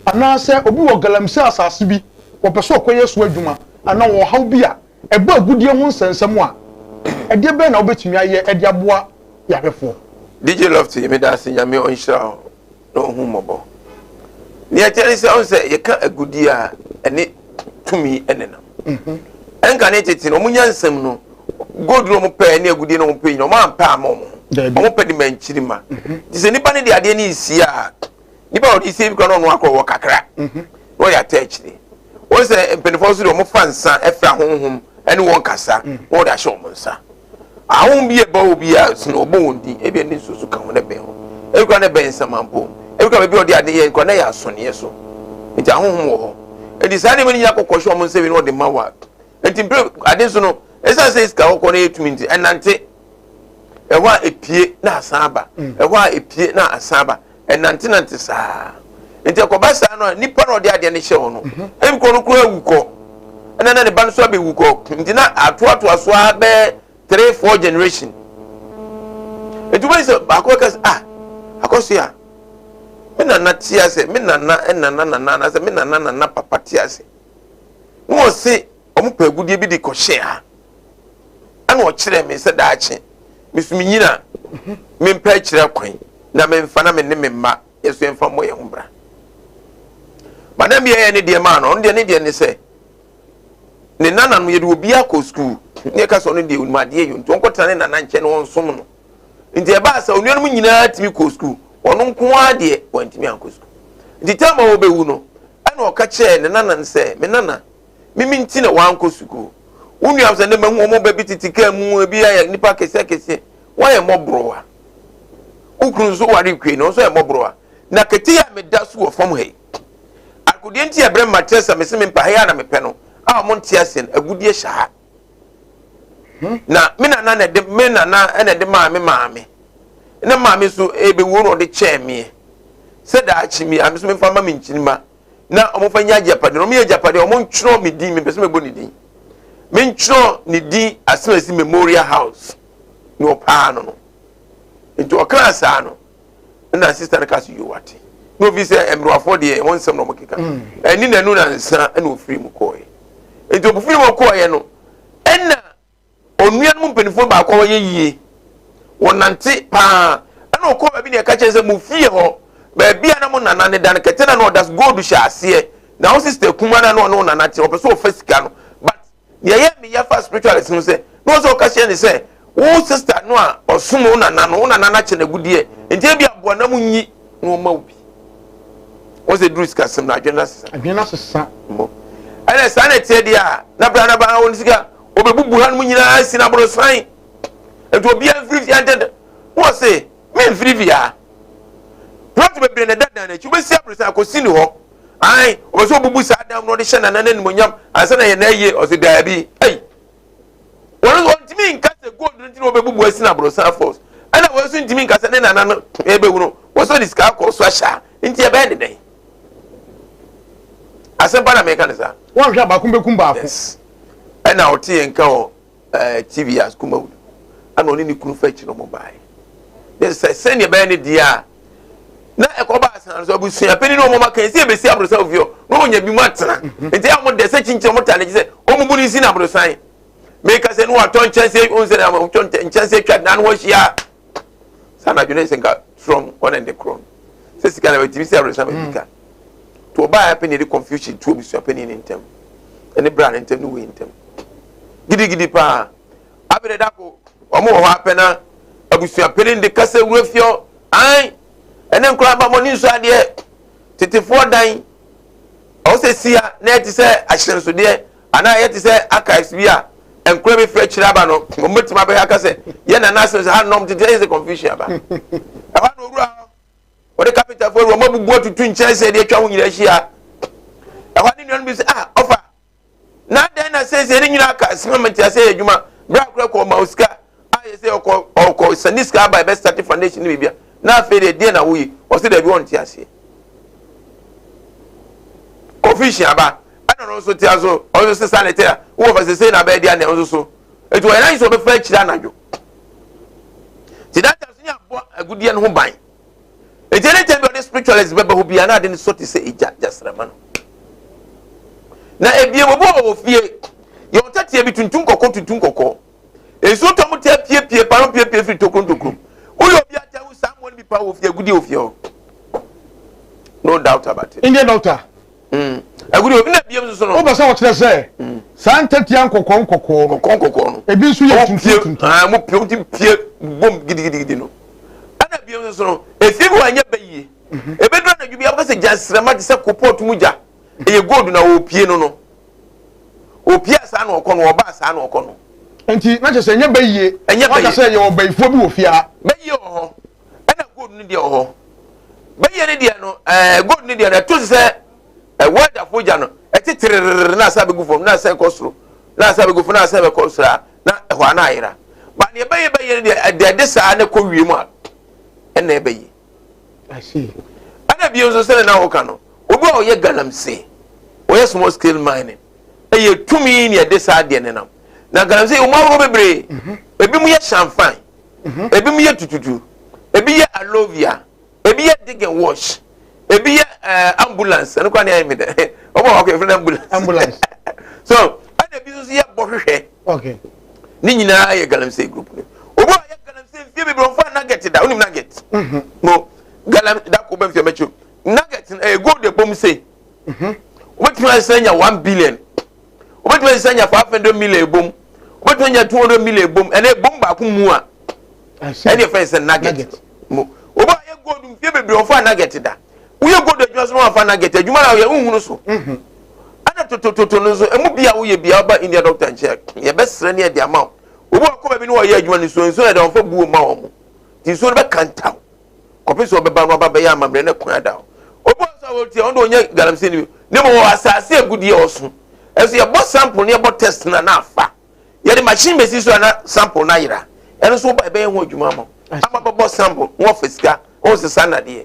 anaasɛ obi wɔ galamsey asase bi wɔpɛ sɛ ɔkɔyɛ so adwuma anaa ɔwɔ ɔhaw bi a ɛbɔ agudeɛ ho nsɛnsɛm a ɛdeɛ bɛn na wobɛtumi ayɛ de aboa yɛahwɛfoɔ? DJ Lofty medase Nyame ɔnhyira wo na ɔhu mmɔbɔ. Nea ɛteɛ ne sɛ ɔn sɛ yɛka agudeɛ a ɛne tumi nenam. Mhm. Ɛnka ne tete no wɔn nyansam no gold no wɔn pɛ ne agudeɛ no wɔn pɛ nyina wɔn ampɛ ama wɔn ho. Wɔn pɛ de ma nkyiri ma. Mhm. Nti sɛ nipa no de adeɛ no resie a nipa a ɔde sie bi kora na ɔno akɔ wɔ kakra mhm. na ɔyɛ ata akyire. Wɔn sɛ mpanimfoɔ nso deɛ wɔfa nsa frɛ ahonhom ne wɔn kasa na wɔde ahyɛ wɔn nsa. Ahonhom bi ɛba hɔ bi a sɛ wɔbɔ wɔn din ebi ne nsuo so ka ho na ɛbɛn hɔ. Ebi koraa na ɛbɛn nsamanpɔ. Ebi koraa baabi a wɔde ade yɛ koraa na ɛyɛ asɔneɛ so. Nti ahonhom wɔ hɔ. Nti saa nneɛma no nyinaa kɔkɔ hyɛ wɔn nsa wie na wɔde ma wɔ a. Nti mpere ade nso no ɛsiane sɛ sika kɔkɔɔ no yɛ tumi nti ɛnante. Ɛhɔ a epie na asan aba. Ɛhɔ a epie na asan aba. Ɛnantenante saa. Nti ɛkɔba saa no a, nipa na ɔde adeɛ no hyɛ hɔ no, mhm. ebi kɔ no koraa awu kɔ. Ɛna na ne ba no nso abɛwu kɔ. Nti na atoatoa so ara bɛyɛ three four generation. Nti wobɛyi sɛ baako bɛka sɛ ah akɔso a me nana te ase me nana nana nana anaasɛ me nana nana papa te ase. Na wɔse wɔn pɛ agudeɛ bi de kɔhyɛ ha. Ɛna ɔkyerɛɛ me sɛ daakye me so menyin a, mempɛ akyiri akwan na memfa na me ne me mma yɛ so yɛmfa mmɔ yɛn ho bra. Madam bi ɛyɛ ne deɛ maa no, ɔno deɛ ne deɛ ne sɛ ne nana no yɛde obi akɔ sukuu ne ɛka sɛ ɔno deɛ onim adeɛ yɛ nti ɔnkɔtena ne nana nkyɛn na ɔnsom no. Nti ɛbaa sɛ onuanom nyinaa tumi kɔɔ sukuu, ɔno nko ara deɛ wantumi ankɔ sukuu. Nti tam a ɔbɛwu no, ɛna ɔka kyerɛɛ ne nana no sɛ, me nana, Mimi nti na wankɔ sukuu. Wo nua sɛ ne mahu wɔn ba bi tete kaa mu, ebi ayɛ nipa akɛseɛ akɛseɛ. Woayɛ mmɔborɔwa. Wo kunu nso ware kue no, nso ayɛ mmɔborɔwa. Na kete a meda so wɔ fam ha yi, akodeɛ nti a ɛbrɛ mma kyerɛ sɛ mese mempa ha yi a na mepɛ no, a wɔn nte aseɛ no, agudeɛ hyɛ ha. Na me nana na ɛde me nana na ɛde maa me maame. Na maame nso ebewuo na ɔde kyɛɛ meɛ. Sɛ daakye mi a me nso memfa ma me nkyinima. na wɔmfa nyɛ agyapadeɛ na wɔyɛ agyapadeɛ a wɔntwerɛ me din mepɛ sɛ mebɔ ne din mentwerɛ ne din Asemasi Memorial House na ɔpaa no no nti ɔkaa saa no na sista no ka so yowate na ofi sɛ mmerewafoɔ deɛ wɔn nsɛm na wɔkeka mm. ɛne nanu na nsa na ofiri mu kɔɔɛ nti ofiri mu kɔɔɛ no ɛna Onua no mu mpanimfoɔ baako a ɔyɛ yie, wɔnante paa, ɛna ɔkɔɔ baabi na ɛka kyerɛ sɛ mo fie hɔ, baabi a na mo nana ne da no, kɛtɛ na na ɔda so, gold hyɛ aseɛ, na wo sister kuma na na ɔne wo nana te, ɔpɛ sɛ ɔfa sika no, but deɛ ɛyɛ me ya fa spiritualist no sɛ, na ɔsɛ ɔka kyerɛ ne sɛ, wo sister no a ɔsom wo nana no, wo nana no akyɛ no agudeɛ, nti ebi aboa na mo nyi na ɔma wo bi. Wɔn sɛ duru sikasɛm no adwene no asesa. Adwene no asesa. Mo. Ɛna saa na ɛteɛ deɛ a, na bra na ba wɔn sika, wɔbɛbubu hanom nyinaa si no aborosan. Nti obiara mfiri fie ntɛntɛm. Na wɔse, memfiri fie ha. Plot bebree na ɛda dan no akyi, wobɛsi aborosan akɔsi ne hɔ. Ae, wɔbɛ sɛ wɔbubu saa dan no na wɔde hyɛ nana no animuonyam ansa na yɛn na ayie. Ɔse daabi. Ei! Wɔn nso wɔntumi nka sɛ gold no nti na wɔbɛbubu asi no aborosan falls. Ɛna wɔn nso ntumi nka sɛ ne nana no ɛbɛwu no, wɔsɔ de sika akɔ so ahyɛ a, nti ɛbɛyɛ ne dɛn? Asɛm pa na meka no saa. Wɔnhwɛ a baako bɛkum baako. Yes. Ɛna ɔte yɛn nka wɔ eh, TV as Kumawood. Ɛna ɔne ne kunu fa akyi na ɔmo baeɛ. Ne sɛ sɛnea ɛbɛyɛ ne deɛ a na ɛkɔba asan so abusua panyin na ɔmo aka sɛ ebesi aborosan ofie hɔ na ɔnya bi mu atena. Mhm. Nti a ɔmo dɛ sɛ kyinkyin ɔmo ta n'akyi sɛ ɔmo bu ne nsi na aborosan. Meka sɛ ne watɔ nkyɛnse ɔn sɛ na ɔtɔ nkyɛnse atwa dan ho ahyia. Saa na adwene sɛ nka trɔm ɔne ne korɔ no sɛ sika na bɛtumi sɛ abrɛsa bɛbi ka nti ɔbaa apɛ ne de confusion to abusua panin ne ntam ɛne bra ne ntam ne wei ntam gidigidi paa abɛdɛ dako wɔn wɔ hɔ apɛ na abusua panin de kasa wura fie an ɛne nkora ba mɔ ne nsu adeɛ tetefoɔ dan ɔwɔ sɛ sia na ɛte sɛ ahyɛnsodeɛ Anaa ɛyɛ te sɛ archives bi a nkora bi frɛ kyerɛ aba no, wɔn bɛtumi abɛhwɛ aka sɛ yɛn nana asɛm sɛ ha nnɔm tete ɛyɛ sɛ confusion aba. Ɛhɔ na owura hɔ, wɔde kapentafoɔ awura wɔn abubu atutu nkyɛnsee de atwa ho nyinaa ahyia. Ɛhɔ ne nuanom bi sɛ ah ɔfa na adɛn na seesei ne nyinaa aka sima mente ase yɛ adwuma berɛ akora kɔ ɔma osika a yɛ sɛ ɔkɔ ɔkɔ sani sika aba ɛbɛ start foundation ne biribia na afei deɛ deɛ na woyi ɔsɛ daabi ɔnte aseɛ confusion aba. Ɛna ɔno nso tea so, ɔno nso sesa ne tea. Wowɔ fa sesei na abɛyɛ deɛ ɔno nso so. Eti wɔyɛ n'adwene sɛ wɔbɛfa akyire anadwo. Ti that time so ne abɔ agudeɛ no ho ban. Eti anytime bi ɔde spiritualist bɛba hɔ biara na ade no sɔ te sɛ egya gyasrama no. Na ebien obi wɔ wɔ fie yɛ ɔtateɛ bi tuntum kɔkɔɔ tuntum kɔkɔɔ. Nsuo tɔ mo taa piepie pa no piepie firi tokuro ntokuro. Woyɛ obi ata wu saa mmoa no bi pa wɔ fie agudeɛ wɔ fie hɔ. No doubt about it. Indian doctor. Mm. Agudi obi na biem soso no. Wopɛ sɛ ɔkyerɛ sɛ mm. saa ntatia nkɔkɔɔ nkɔkɔɔ no. Nkɔkɔɔ nkɔkɔɔ no. Ebi nso yɛ tuntum tuntum. Ah, mo pie, mo pie bom gidigidigidi no. Ɛna biem soso no, efie bi wɔ anyɛ bɛ yie. Mhm. Ebedura anadwo bi abɛka sɛ gya nsrama te sɛ kopɔt mu gya. Ɛyɛ gold na ɔpie no no. Ɔpie a saa na ɔkɔ no, ɔba a saa na ɔkɔ no. Nti na kyerɛ sɛ ɛnyɛ bɛyie. Ɛnyɛ bɛyie. Waka sɛ yɛwɔ bayifoɔ bi wɔ fie ha. Bɛyie wɔ hɔ, ɛna gold no deɛ wɔ hɔ. Bɛyie no deɛ no, ɛɛ gold no deɛ no, ɛto sɛ ɛwɛdafoɔ gya no, ɛte tererere na asa bɛgu fam, na asa kɔ soro, na asa bɛgu fam, na asa bɛkɔ soro a, na ɛhɔ a na ayera. Ba deɛ bɛyie bɛyie no deɛ, ɛde ɛde saa na ɛkɔ wiem a, ɛna ɛbɛyie. I see. Ɛna bio nso sɛdeɛ na woka no, obi a ɔyɛ galamsey, ɔyɛ small scale mining, ɛyɛ tumi na ɛde saa adeɛ no nam. Na galamsey wɔn ahorow bebree, mhm. ebi mu yɛ shamfan, mhm. ebi mu yɛ tututu, ebi yɛ alovia, ebi yɛ dig and wash, ebi yɛ eh, ambulance, ɛno kora ne ayɛ mi dɛ, wɔn a wɔkɔ yɛfrɛ no ambulance. Ambulance. So ɛna ebi nso yɛ bɔ hwehwɛ. Okay. Ne nyinaa yɛ galamsey group no. Obi a ɔyɛ galamsey mfie bebree ɔnfa nugget da, wonim nugget? Mhm. No, galam da ko bɛ mfie mɛkyi. Nugget no ɛyɛ gold ɛbom se. Mhm. Wobɛtumi ayɛ anya 1 billion. Wobɛtumi ayɛ anya 500 million ɛbom. Wobɛtumi anya 200 million ɛbom. Ɛnna ɛbom baako mu a. Ɛne ɛfɛ sɛ nugget. Mo. Obi a ɔyɛ gold mfie bebree ɔnfa nugget da. Woyɛ gold adwuma so na wɔamfa nugget adwuma na woyɛ wohunu so. Mhm. Ɛna totototo no nso emu bi a woyɛ bi a woba India doctor nkyɛn yɛbɛsrɛ ne yɛde ama wo. Obi a ɔkɔ baabi na wɔyɛ adwuma no nsuo nsuo na ɛde wɔmfa buo ma wɔn. Nti nsuo no bɛkantaw kɔpem sɛ ɔbɛba no aba bɛyɛ amammerɛ na kwan ada hɔ. Obi wɔ nso a wɔtie ɔno de ɔnyɛ galamsey no bi na mmom ɔwɔ asase agudeɛ ɔso. Ɛnso yɛbɔ sample ne yɛbɔ test no a na afa. Yɛde machine bɛsi so a na sample no ayera. Ɛno nso woba ɛbɛyɛ ho adwuma ama wo. Ama bɛbɔ sample na wɔafa sika na wɔsesa nnadeɛ.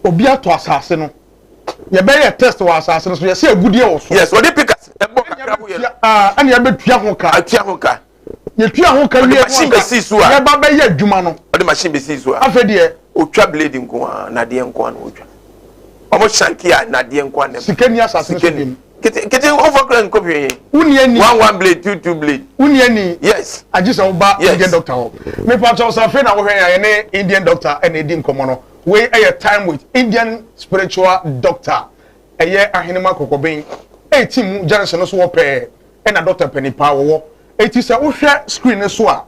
Obi atɔ asase no, yɛbɛyɛ test wɔ asase no so, yɛsɛ agudeɛ wɔ so. Yes, wɔde pickaxe ɛbɔ kakra ho yɛ no. Ɛna yɛbɛtua ho ka. Atua ho ka. Yɛtua ho ka wie no anka yɛba bɛyɛ adwuma no. Ɔde machine bɛsi so a. Afei deɛ. Otwa blade nko ara, nadeɛ nko ara na otwa. Wɔn shanki a nadeɛ nko ara na. Sika ni asase no so bi. Kete kete wofa kura nkɔ hwee. Wonni ani. One one blade, two two blade. Wonni ani. Yes. Agye sɛ woba yes. Indian doctor hɔ. Mepa kyɛw sɛ afei na wohwɛ yɛn a yɛne Indian doctor ɛna edi nkɔmɔ no. Wei ɛyɛ time with Indian spiritual doctor. Ɛyɛ Ahenema Kɔkɔben. 18 mu junction no so wɔ pɛɛ ɛna doctor panin paa wɔwɔ. Eti sɛ wohwɛ screen no so a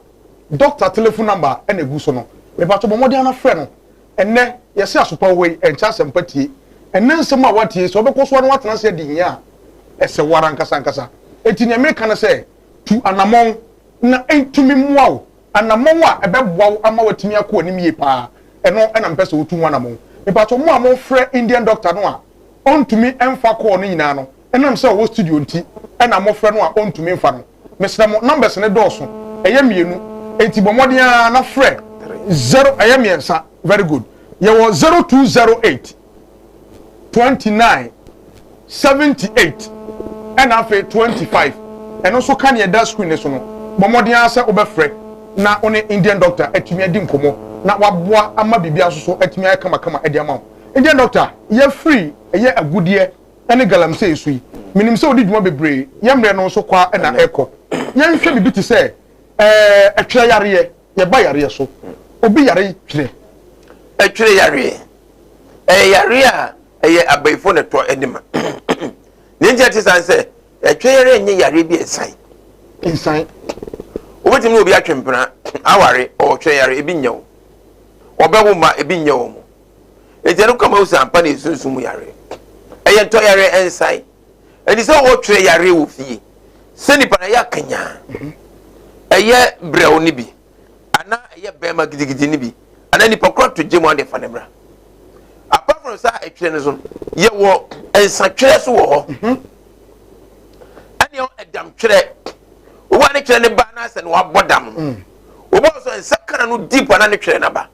doctor telephone number ɛna egu so no. Mepa kyɛw bɔ mmɔden ara frɛ no. Ɛnnɛ, yɛse asopa wɔ hɔ yi, ɛnkyɛ asɛmpa tie. Ɛnnɛ nsɛm a woate yi, sɛ wobɛkɔ so ara na woatena ase adi hia a, ɛsɛ wo ara ankasa ankasa. Enti nea mereka ne sɛ, tu anammɔn na entumi mmoa wo. Anammɔn a ɛbɛboa wo ama woatumi akɔ w'anim yie paa, ɛno na mepɛ sɛ wotu ho anammɔn. Mepakyɛw, mo a mofrɛ Indian doctor no a ɔntumi mfa call no nyinaa no, ɛnam sɛ ɔwɔ studio nti na mofrɛ no a ɔntumi mfa no. Mesrɛ mo, numbers no dɔɔso, ɛyɛ mmienu, enti bɔ mmɔden ara na frɛ zero, ɛyɛ mmiɛnsa, very good. Yɛwɔ 0208 29 78 ɛna afei 25, ɛno nso ka nea ɛda screen no so no. Bɔ mmɔden ara sɛ wobɛfrɛ na wo ne Indian doctor atumi adi nkɔmmɔ na waboa ama biribiara nso so atumi ayɛ kamakama de ama wo. Indian doctor, yɛafiri ɛyɛ agudeɛ ne galamsey so yi, menim sɛ wodi dwuma bebree, yɛn mmerɛ no nso kɔ ara na ɛrekɔ. Yɛnhwɛ biribi te sɛ ɛɛ ɛtwerɛ yareɛ, yɛba yareɛ so. Obi yare twerɛ. Ɛtwerɛ yareɛ, ɛyɛ yareɛ a ɛyɛ abayifoɔ na ɛtɔ de ma. Nea nti a ɛte saa ne sɛ, ɛtwerɛ yareɛ nyɛ yareɛ bi a ɛsan. Nsan. Wobɛtumi ne obi atwe mpena, aware, ɔwɔ twerɛ yareɛ, ebi nyɛ wo. Wɔbɛwo mma, ebi nyɛ wɔn. Enti ɛno kama wosi ampa na esunsum mu yare. Ɛyɛ ntɔ yare ɛnsae. Ɛnti sɛ wɔtwerɛ yare wɔ fie sɛ nipa no ɛyɛ akanyaa, ɛyɛ brɛw no bi, anaa ɛyɛ bɛrima gidigidi no bi, anaa nipa koro ato gye mu ade fa ne bra. Apart from saa ɛtwerɛ no so no, yɛwɔ nsatwerɛ so wɔ hɔ. Ɛne ɛdam twerɛ. Obi a ne twerɛ ne ba anaasɛ na wabɔ dam no. Obi a ɔsɔ nsa kana no deep anaa ne twerɛ no aba.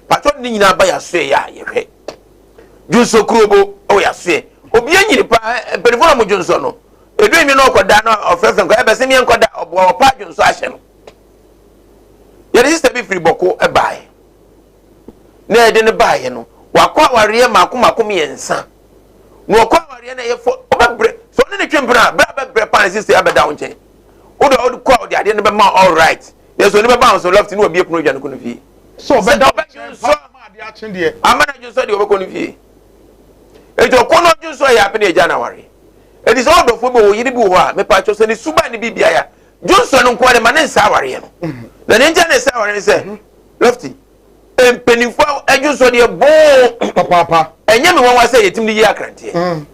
Patɔ ne nyinaa ba yɛasoɛ yɛ a yɛhwɛ. Dwonsɔ kurobo wɔ yɛasoɛ. Obi anyini paa mpanimfoɔ na mo dwonsɔ no. Edu enwi na ɔkɔda na ɔfrɛfrɛ nkɔ ɛbɛsɛ mi nkɔda ɔboa ɔpa dwonsɔ ahyɛ no. Yɛde sista bi firi bɔko baeɛ. Na yɛde no baeɛ no wakɔ awareɛ mako mako mmiɛnsa. Na ɔkɔ awareɛ na ɛyɛ fɔ ɔbɛbrɛ sɛ ɔne ne twe mpena a berɛ a bɛbrɛ paa ne sista abɛda wo nkyɛn. Wode ɔde kɔ a ɔde adeɛ no bɛma all right. Yɛ sɛ ɔne bɛba wo so left ne wabie pono adwane kɔ no fie. Sɛ ɔbɛda wo nkyɛn paa ma adeɛ akye deɛ. Ama no adwonsɔ deɛ ɔbɛkɔ no fie. Enti ɔkɔ no adwonsɔ yɛ apɛ na agya no aware. Enti sɛ ɔdɔfoɔ bi wɔ yere bi wɔ hɔ a mepaakyɛw sɛ ne suban ne biribi ayɛ dwonsɔ no nko ara ma ne nsa awareɛ no. Na ne nkyɛn ne nsa awareɛ no sɛ lefty mpanimfoɔ adwonsɔ deɛ boo. Papaapa. Ɛnyɛ me nwanwa sɛ yɛtumi de yi akranteɛ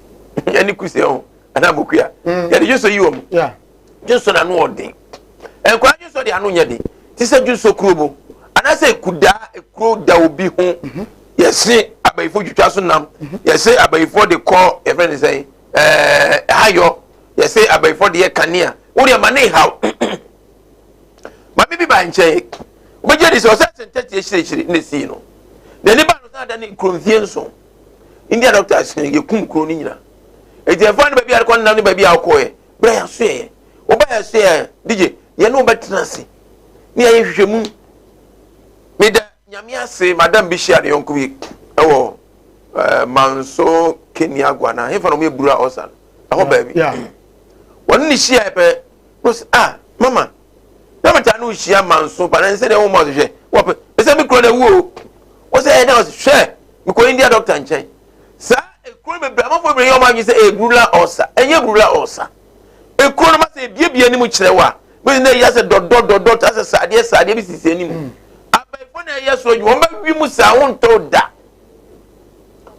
ɛne kusie ho anaa bokua. Yɛde dwonsɔ yi wɔn. Dwonsɔ na ano ɔden. Nkwadaa dwonsɔ de ano nyɛ den. Te sɛ dwonsɔ kurobo anaasɛ kudaa ekuro da obi ho. Yɛse abayifo twitwa so nam. Yɛse abayifo de kɔ yɛfrɛ ne sɛn ɛɛ hayɔ. Yɛse abayifo de yɛ kanea. Wo deɛ ma ne nhaw. Maame bi ba nkyɛn. Wobɛgye di sɛ ɔsɛ sɛ ntɛte akyirikyiri na esii no. N'ani ba no san da ne kuro mfie nson. India doctors no yɛkum kuro no nyina. Eti ɛfa ne baabi a rekɔ nam ne baabi a wokɔɛ. Berɛ yɛ aso yɛ. Woba yɛ so yɛ DJ yɛne wo bɛtena ase. Ne yɛyɛ nhwehwɛmu. Meda Nyame ase madam bi hyia ne yɔnko bi ɛwɔ eh, Manso Kenya Guana. Hefa na wɔyɛ bura ɔsa no. Ɛhɔ baabi. Wɔne ne hyia pɛ. Wɔsi ah mama na metaa ne wohyia manso pa na nsɛ deɛ wɔn ɔsɛ hwɛ wɔpɛ ɛsɛ me kuro na ewu o wɔsɛ ɛyɛ dɛ ɔsɛ hwɛ mekɔ India doctor nkyɛn saa ekuro no bebree amanfoɔ bebree yɛ wɔn adwene sɛ ɛyɛ brula ɔsa ɛnyɛ brula ɔsa ekuro no ma sɛ ebiebie anim kyerɛ wa bɛsi na ɛyɛ sɛ dɔdɔ dɔdɔ ta sɛ saadeɛ saadeɛ bi sisi anim mm. Abayifo na ɛyɛ so adwuma wɔn bɛwi mu saa wɔn ntɔw da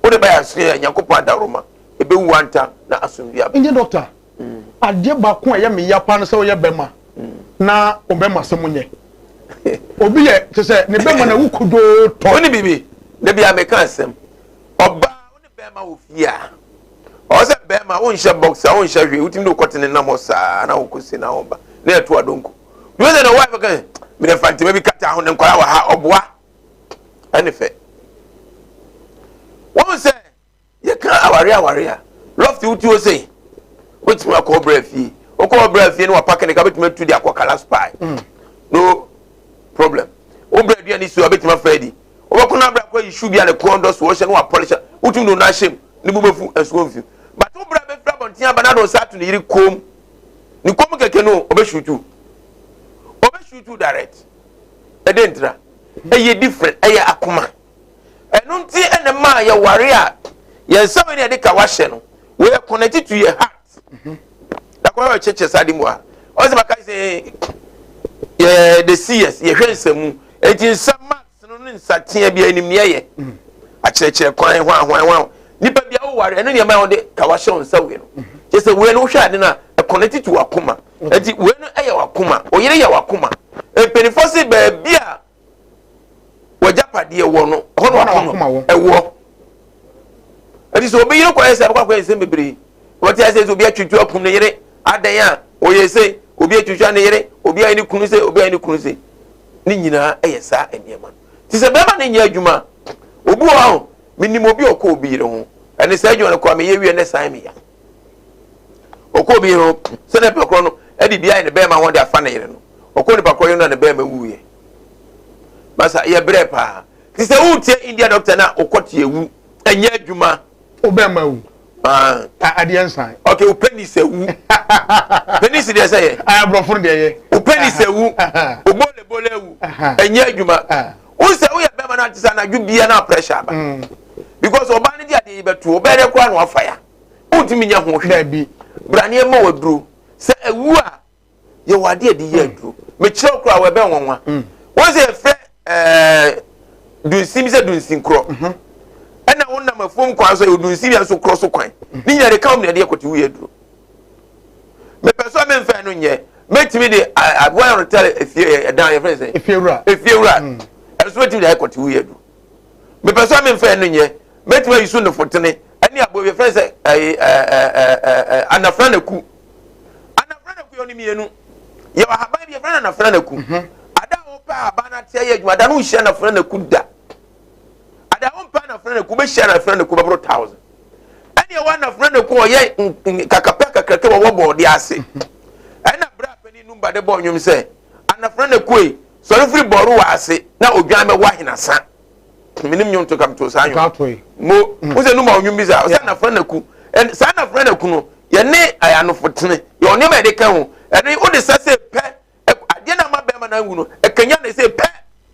wode bɛyɛ asoɛ Nyankopɔn adaworoma ebewu anta na asomdwe aba. India doctor Adeɛ baako a ɛyɛ me ya paa ne sɛ woyɛ bɛma na wo bɛma asɛm nyɛ. Obi yɛ kyɛ sɛ ne bɛma na wo kodoo tɔ. Wone biribi, da bi a meka asɛm. Ɔbaa wo ne bɛma wɔ fie a, ɔwɔ sɛ bɛma wonhyɛ boxer, wonhyɛ hwee, wotumi de wo kɔte ne nam hɔ saa na wokɔsi na woba na ɛto adonko. Dwuma sɛ na wife ka mede fa ntoma bi kata ho ne nkwadaa wɔ ha ɔboa ɛne fɛ. Wɔn sɛ Yɛka aware aware a, lɔfte wotu hɔ sei, wobɛtumi akɔ ɔbra fie. Wokɔ ɔbra fie no wapake ne ka wobɛtumi atu de akɔ kalaspae. Mm. No problem. Wo bra aduane si hɔ wobɛtumi afa adi. Wobɛkɔ no abra kɔ ayi shoe bi a ne kɔn dɔ so wɔhyɛ no wapɔlehye wotumi de wo nan ahyɛ mu ne bo bɛfu nsuo mfi. But wo bra bɛfiri abɔnten aba na ade wo nsa ato ne yere kom. Ne kom kɛkɛ no ɔbɛshutu. Ɔbɛshutu direct. Ɛdɛ ntira. Ɛyɛ different. Ɛyɛ akoma. Ɛno nti na ɛma yɛware a yɛn nsa wei na yɛde ka wahyɛ no wei yɛ connected to your heart. Na kɔn yɛ kyerɛkyerɛ saa de mu a ɔsɛ baka sɛ yɛ the seers yɛhwɛ nsa mu eti nsa marks no ne nsa teɛ bi anim ne yɛ akyerɛkyerɛ kwan hwan hwan hwan nipa bi a woware ɛno nneɛma a wɔde ka wahyɛ wɔn nsa wei no kyerɛ sɛ wei no wohwɛ ade no a ɛconnected to wakoma eti wei no ɛyɛ wakoma oyere yɛ wakoma mpanyinfoɔ se baabi a w'agyapadeɛ wɔ no ɛhɔ na wakoma ɛwɔ ɛti sɛ obi yere kɔyɛ sɛ ɛbɛkɔ akɔyɛ nsɛm bebree wɔte ase sɛ obi atwitwa akum ne yere adan a ɔyɛ sɛ obi atwitwa ne yere obi ayɛ ne kunu sɛ obi ayɛ ne kunu sɛ ne nyinaa ɛyɛ saa nneɛma no te sɛ bɛrima ne nyɛ adwuma obi wɔ hɔ menim obi ɔkɔ obi yere ho ɛne saa adwuma no kɔ a meyɛ wie ne san meya ɔkɔ obi yere ho sɛ ne pɛ korɔ no ɛde bi ayɛ ne bɛrima ho de afa ne yere no ɔkɔ nipa korɔ yere no na ne bɛrima wuiɛ Masa yɛ brɛ paa. Ti sɛ wotie India doctor na wokɔ te ewu ɛnyɛ adwuma. Wo bɛrima wu. Ah. Adeɛ nsan. Okay, wo penis ewu. Penis deɛ sɛ yɛ. Ah, aborɔfo no deɛ yɛ. Wo penis ewu. Wo bole bole ewu. Ɛnyɛ adwuma. Wo sɛ woyɛ bɛrima na ate sɛ anadwo bia na pressure aba. Mm. Because ɔbaa no de adeɛ yi bɛto ɔbɛyɛ dɛ koraa na wafa ya. Wontumi nyɛ ho hwee. Braneɛ ma waduro. Sɛ ewu a yɛwɔ adeɛ yɛde yɛ aduro mekyerɛ wo koraa wɔbɛ nwanwa mm. wɔn sɛ yɛfrɛ ɛɛ dunsin bi sɛ dunsin korɔ mhm. ɛna wonam afuom kwan so yɛ dunsin bi nso korɔ so kwan mhm. ne nyinaa de ka wɔn na yɛde yɛ kɔte wuyɛ aduro mepɛ so a memfɛn no nyɛ mɛtumi de aboa yɛn retɛl efie ɛdan yɛfrɛ sɛ efiewura efiewura mm. ɛno so mɛtumi de ayɛ kɔte wuyɛ aduro mepɛ so a memfɛn no nyɛ mɛtumi ayi so nefotene ɛne aboa bi yɛfrɛ sɛ ɛɛ ɛɛ ɛɛ anafra na ku Anafra na ku yɛ ɔne mmienu. Yɛwɔ ahaban bi yɛfrɛ no anafra na ku. Mhm. Ada a wɔpɛ ahaban no ate ayɛ adwuma ada no nhyia anafra na ku da. Ada a wɔmpɛ anafra na ku bɛhyia anafra na ku bɛboro thousand. Ɛne ɛwɔ anafra na ku ɔyɛ kakapɛ kakraka wɔwɔ bɔɔde ase. Mhm. Ɛna berɛ a panin numba de bɔɔ nnwom sɛ anafra na ku yi sɔre firi bɔɔro wɔ ase na odwan bɛwɔ ahenasa. Menim nnwom to kam to saa nnwom. Mo, wo sɛ numba ɔnwom bi saa, ɔsɛ anafra na ku. Saa anafra na ku no, yɛne anofotene yɛwɔ nneɛma yɛde ka ho ɛno wode sa sɛ pɛ adeɛ no ama bɛrima no awu no ɛkanya ne sɛ pɛ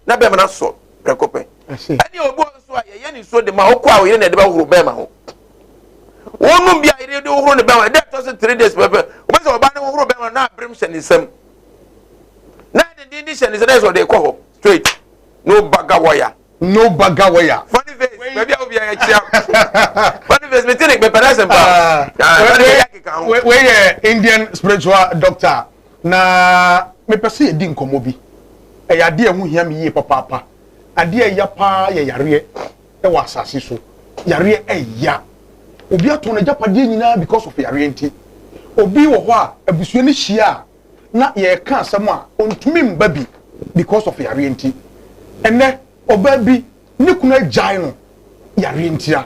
na bɛrima no asɔ prɛko pɛ ɛne obi wɔ nso a yɛyɛ ne nsuo de ma wokɔ a oyere na ɛde bɛhoro bɛrima ho wɔnom bi a yere de hohoro ne bɛrima ɛdɛ ɛtɔ so 3 days pɛpɛ wobɛ sɛ ɔbaa no hohoro bɛrima na aberem hyɛ ne nsam na dendenden hyɛ ne nsam na yɛ sɛ ɔde kɔ hɔ straight no baga wire no baga wire funny face. Baabi a obi a yɛkyia. Boniface mete ne mepɛ n'asɛm paa. Wei yɛ Indian spiritual doctor na mepɛ sɛ yɛdi nkɔmmɔ bi. Ɛyɛ adeɛ a ɛho hia me yie papaapa. Adeɛ a ɛya paa yɛ yareɛ wɔ asase so. Yareɛ ɛya. Obi atɔn n'agyapadeɛ nyinaa because of yareɛ nti. Obi wɔ hɔ a abusua no hyia a na yɛreka asɛm a ɔntumi mba bi because of yareɛ nti. Ɛnɛ ɔbaa bi ne kunu agyae no yareɛ ntia.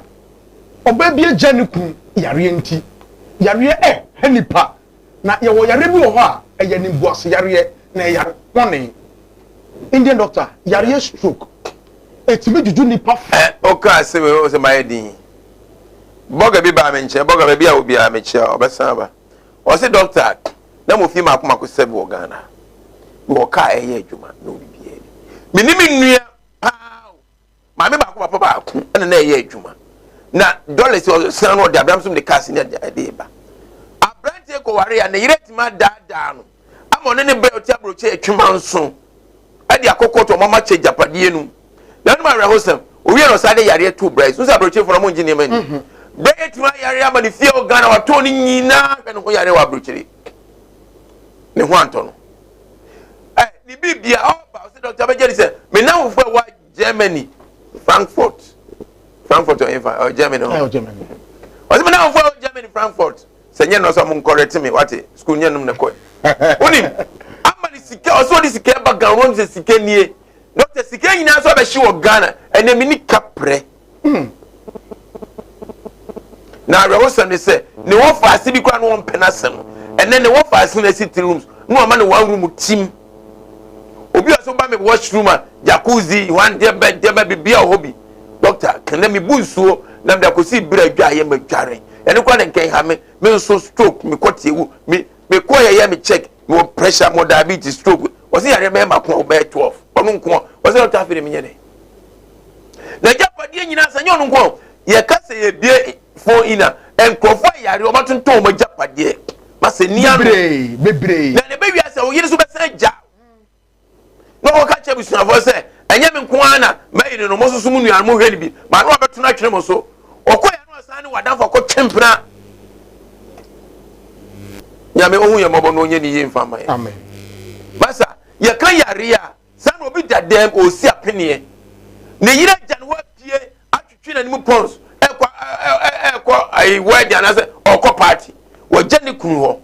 Ɔbaa bi agya ne kunu yareɛ nti. Yareɛ ɛha nipa. Na yɛwɔ yareɛ bi wɔ hɔ a ɛyɛ animguase yareɛ na ɛyɛ yare bɔne. Indian doctor, yareɛ stroke ɛtumi dwudwo nipa fa. Ɛ wokaa sɛ wei wo sɛ mayɛ din. Bɔga bi baa me nkyɛn, bɔga baabi a wɔ biara mekyia wo, ɔbɛsan aba. Ɔse doctor, na mo fie mako mako sɛbi wɔ Ghana. Mewɔ car ɛyɛ adwuma, mewɔ biribiara bi. Me ne me nua paa o, maame baako papa baako ɛna na ɛyɛ adwuma. Na dollars ɔsan no ɔde abram so de cars ne ɛde ba. Aberanteɛ kɔware a ne yere atumi adaadaa no ama ɔne ne bɛ ɔte aburokyi atwuma nso ɛde akɔ kɔɔto ɔmo ama kyɛ agyapadeɛ no mu. Na ɛnom awerɛhosɛm, owie na ɔsan de yareɛ too Bryce. Wohu sɛ aburokyirefo no ɔmo ngye nneɛma nni. Mhm. Bryce atumi ayare ama ne fie wɔ Ghana, watɔn ne nyinaa hwɛ ne ho yareɛ wɔ aburokyire. Ne ho antɔ no. Ɛ ne biribia ɔba ɔsɛ dɔkta bɛgye di sɛ me namfo a ɛwɔ Germany, Frankfurt. Frankfurt ɔyɛ fa ɔ Germany hɔ. Ɔsɛ me namfo a ɛwɔ Germany, Frankfurt. Sɛ nyɛ no sɛ ɔmo nkɔrɛte me wate sukuu nyɛ nom na kɔɛ. Wonim ama ne sika ɔsɛ ɔde sika ɛba Ghana wɔn sɛ sika nie. Doctor sika nyinaa nso abɛhye wɔ Ghana ɛnɛ me ni kaprɛ. Hmm. Na awerɛhosɛm ne sɛ ne wɔ faase bi koraa na wɔmpɛ n'asɛm ɛnɛ ne wɔ faase no asi three rooms na wɔama ne one room tim obi a ɔsɛ ba me washroom a jacuzzi one deɛ bɛ deɛ bɛ biribi a wɔ hɔ bi doctor kɛnɛ me bu nsuo na mede akɔsi berɛ adwa ayɛ ma dware ɛno koraa ne nkɛn ha me me nso stroke me kɔ tie wu me me kɔ yɛyɛ me check me wɔ pressure me wɔ diabetes stroke wɔsi yareɛ bɛyɛ mako a wɔbɛyɛ 12 ɔno nko a wɔsi dɔkta afei de menyɛ dɛ na agyapadeɛ nyinaa sɛ nyɛ ɔno nko a yɛka sɛ yɛbie phone in a nkurɔfoɔ a yareɛ wɔatontɔn wɔn agyapadeɛ ma sɛ nia no bebree bebree na ne bɛwia sɛ wo yere so bɛsan gya na wɔka kyerɛ abusuafoɔ sɛ ɛnyɛ me nko ara na mayi no no mo nso so mo nua no mohwɛ no bi ma no abɛto no atwene mo so ɔkɔ yɛ no asan ne wadamfo akɔtwe mpena nyame ɔhu yɛ mmɔbɔ na ɔnyɛ ne yie mfa ma yɛ amen masa yɛka yare a saa na obi da dɛm ɔsi apeneɛ ne yere agya ne hɔ apue atwetwe n'anim pɔns ɛkɔ ɛkɔ ayi wedding anaasɛ ɔkɔ party wɔgya ne kunu hɔ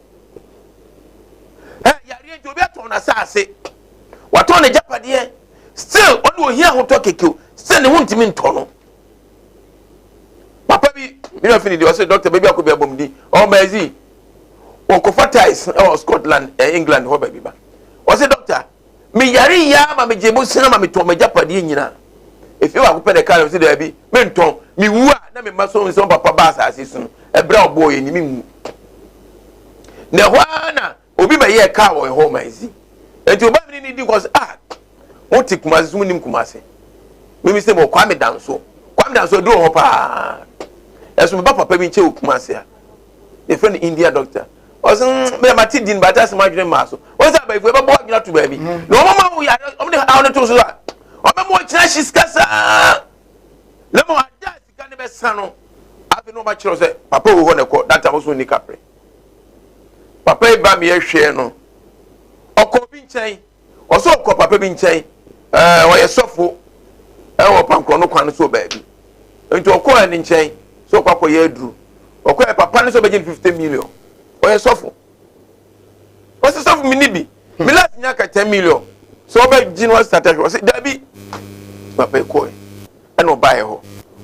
ɛ yareɛ nti obi atɔn n'asaase watɔn n'agyapadeɛ still ɔne ohia ahotɔ keke still ne ho ntumi ntɔ no papa bi mi na fini deɛ ɔsɛ doctor baabi akɔ bi abom di ɔmo ɛzi wɔkɔfa ties ɛwɔ Scotland ɛ England hɔ baabi ba ɔsɛ doctor me yare yaa ma me gye bosea ma me tɔn m'agyapadeɛ nyinaa efie baako pɛ na ɛka na me sɛ daabi me ntɔn me wu a na me mma so nsɛm papa ba asase so no ɛbrɛ a ɔbɔɔ yɛ ni me nwu na ɛhɔ ara na obi bɛyɛɛ kaa wɔ ɛhɔ ma esi nti ɔbaa mi ne ne di nkɔ sɛ ah mo te Kumasi so mo nim Kumasi mimi sɛ mo Kwame Danso Kwame Danso aduro hɔ paa ɛso me ba papa bi nkyɛn wɔ Kumasi a yɛfrɛ no India doctor ɔsɛ mm bɛyɛ mate din baate asɛm adwene maa so wɔn sɛ abayifo ɛbɛbɔ adwene ato baabi mm. na wɔn ma wo yare wɔn de haw no to so a wɔn bɛma wɔkyerɛ ahye sika saa na ma ada sika no bɛsa no afei na wɔn akyerɛw sɛ papa wɔ hɔ na ɛkɔ data ho so nni kapre papa yi ba mi yɛ no ɔkɔ obi nkyɛn Ɔsɛ ɔkɔ papa bi nkyɛn, ɛɛ ɔyɛ sɔfo ɛwɔ pankorɔ no kwan so baabi. Nti ɔkɔɔ ne nkyɛn sɛ ɔkɔ akɔyɛ aduru. Ɔkɔɛ papa no sɛ ɔbɛgye no 50 million. Ɔyɛ sɔfo. Ɔsɛ sɔfo mi ni bi. Mi last nya ka 10 million. Sɛ ɔbɛgye no asata hwɛ. Ɔsɛ dabi. Papa yi kɔɛ. Ɛna ɔbaeɛ hɔ.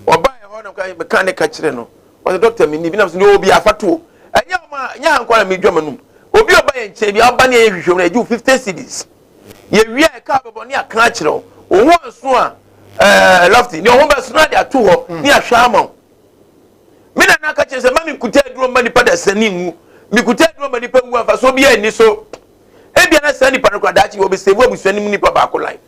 Ɔbaeɛ hɔ na meka ne ka kyerɛ no. Ɔsɛ dɔkta mi ni bi nam sɛ ne obi afa to. Ɛnyɛ ɔma ɛnyɛ ha nkwa na medwa m'anum. Obi a ɔba yɛn nkyɛn bi aba ne yɛyɛ hwehwɛ mu no yɛgye wo 50 cedis. Yɛwie a ɛka bɛbɔ ne aka akyerɛ wo. Wo ho anso a ɛɛ lofty ne ɔho bɛso na de ato hɔ ne ahwɛ ama wo. Me nana aka kyerɛ sɛ ma menkuta aduro mma nipa da sani nwu. Mekuta aduro ma nipa wu a mfasoɔ biara nni so. Ebia na saa nipa no koraa daakye wɔbɛsave abusua no mu nipa baako life.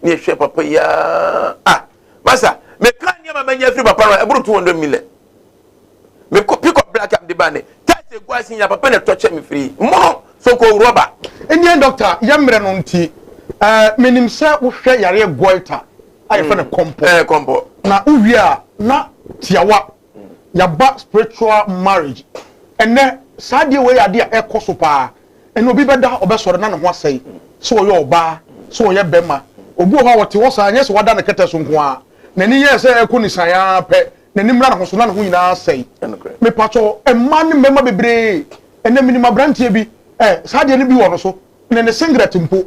Ne yɛhwɛ papa yi aa ah masa meka nneɛma manya afiri papa no ɛboro 200 million. Me kɔ pick up black am de ba ne tiles egu ase nyina papa na ɛtɔ kyɛ me firi mono so kɔ rɔba. Indian doctor yɛ mmerɛ no nti eh, menim sɛ wohwɛ yareɛ goiter. a yɛfrɛ no kɔmpɔ. Ɛɛ, kɔmpɔ. Na wowie a, na tiawa yaba spiritual marriage. Ɛnɛ saa adeɛ wei yɛ adeɛ a ɛkɔ so paa. Ɛnɛ obi bɛda, ɔbɛsɔre na ne ho asɛe, sɛ ɔyɛ ɔbaa, sɛ ɔyɛ bɛrima. Obi wɔ hɔ a wɔte hɔ saa, nyɛ sɛ wada ne kɛtɛ so nko ara, n'ani yɛ sɛ ɛkɔ nisan ara pɛ, n'ani mmra ne ho so na ne ho nyinaa asɛe. Mepatwɔ, mmaa ne mmarima bebree ɛnɛ, minim aberanteɛ bi, saa adeɛ no bi wɔ no so, ne singlet mpo,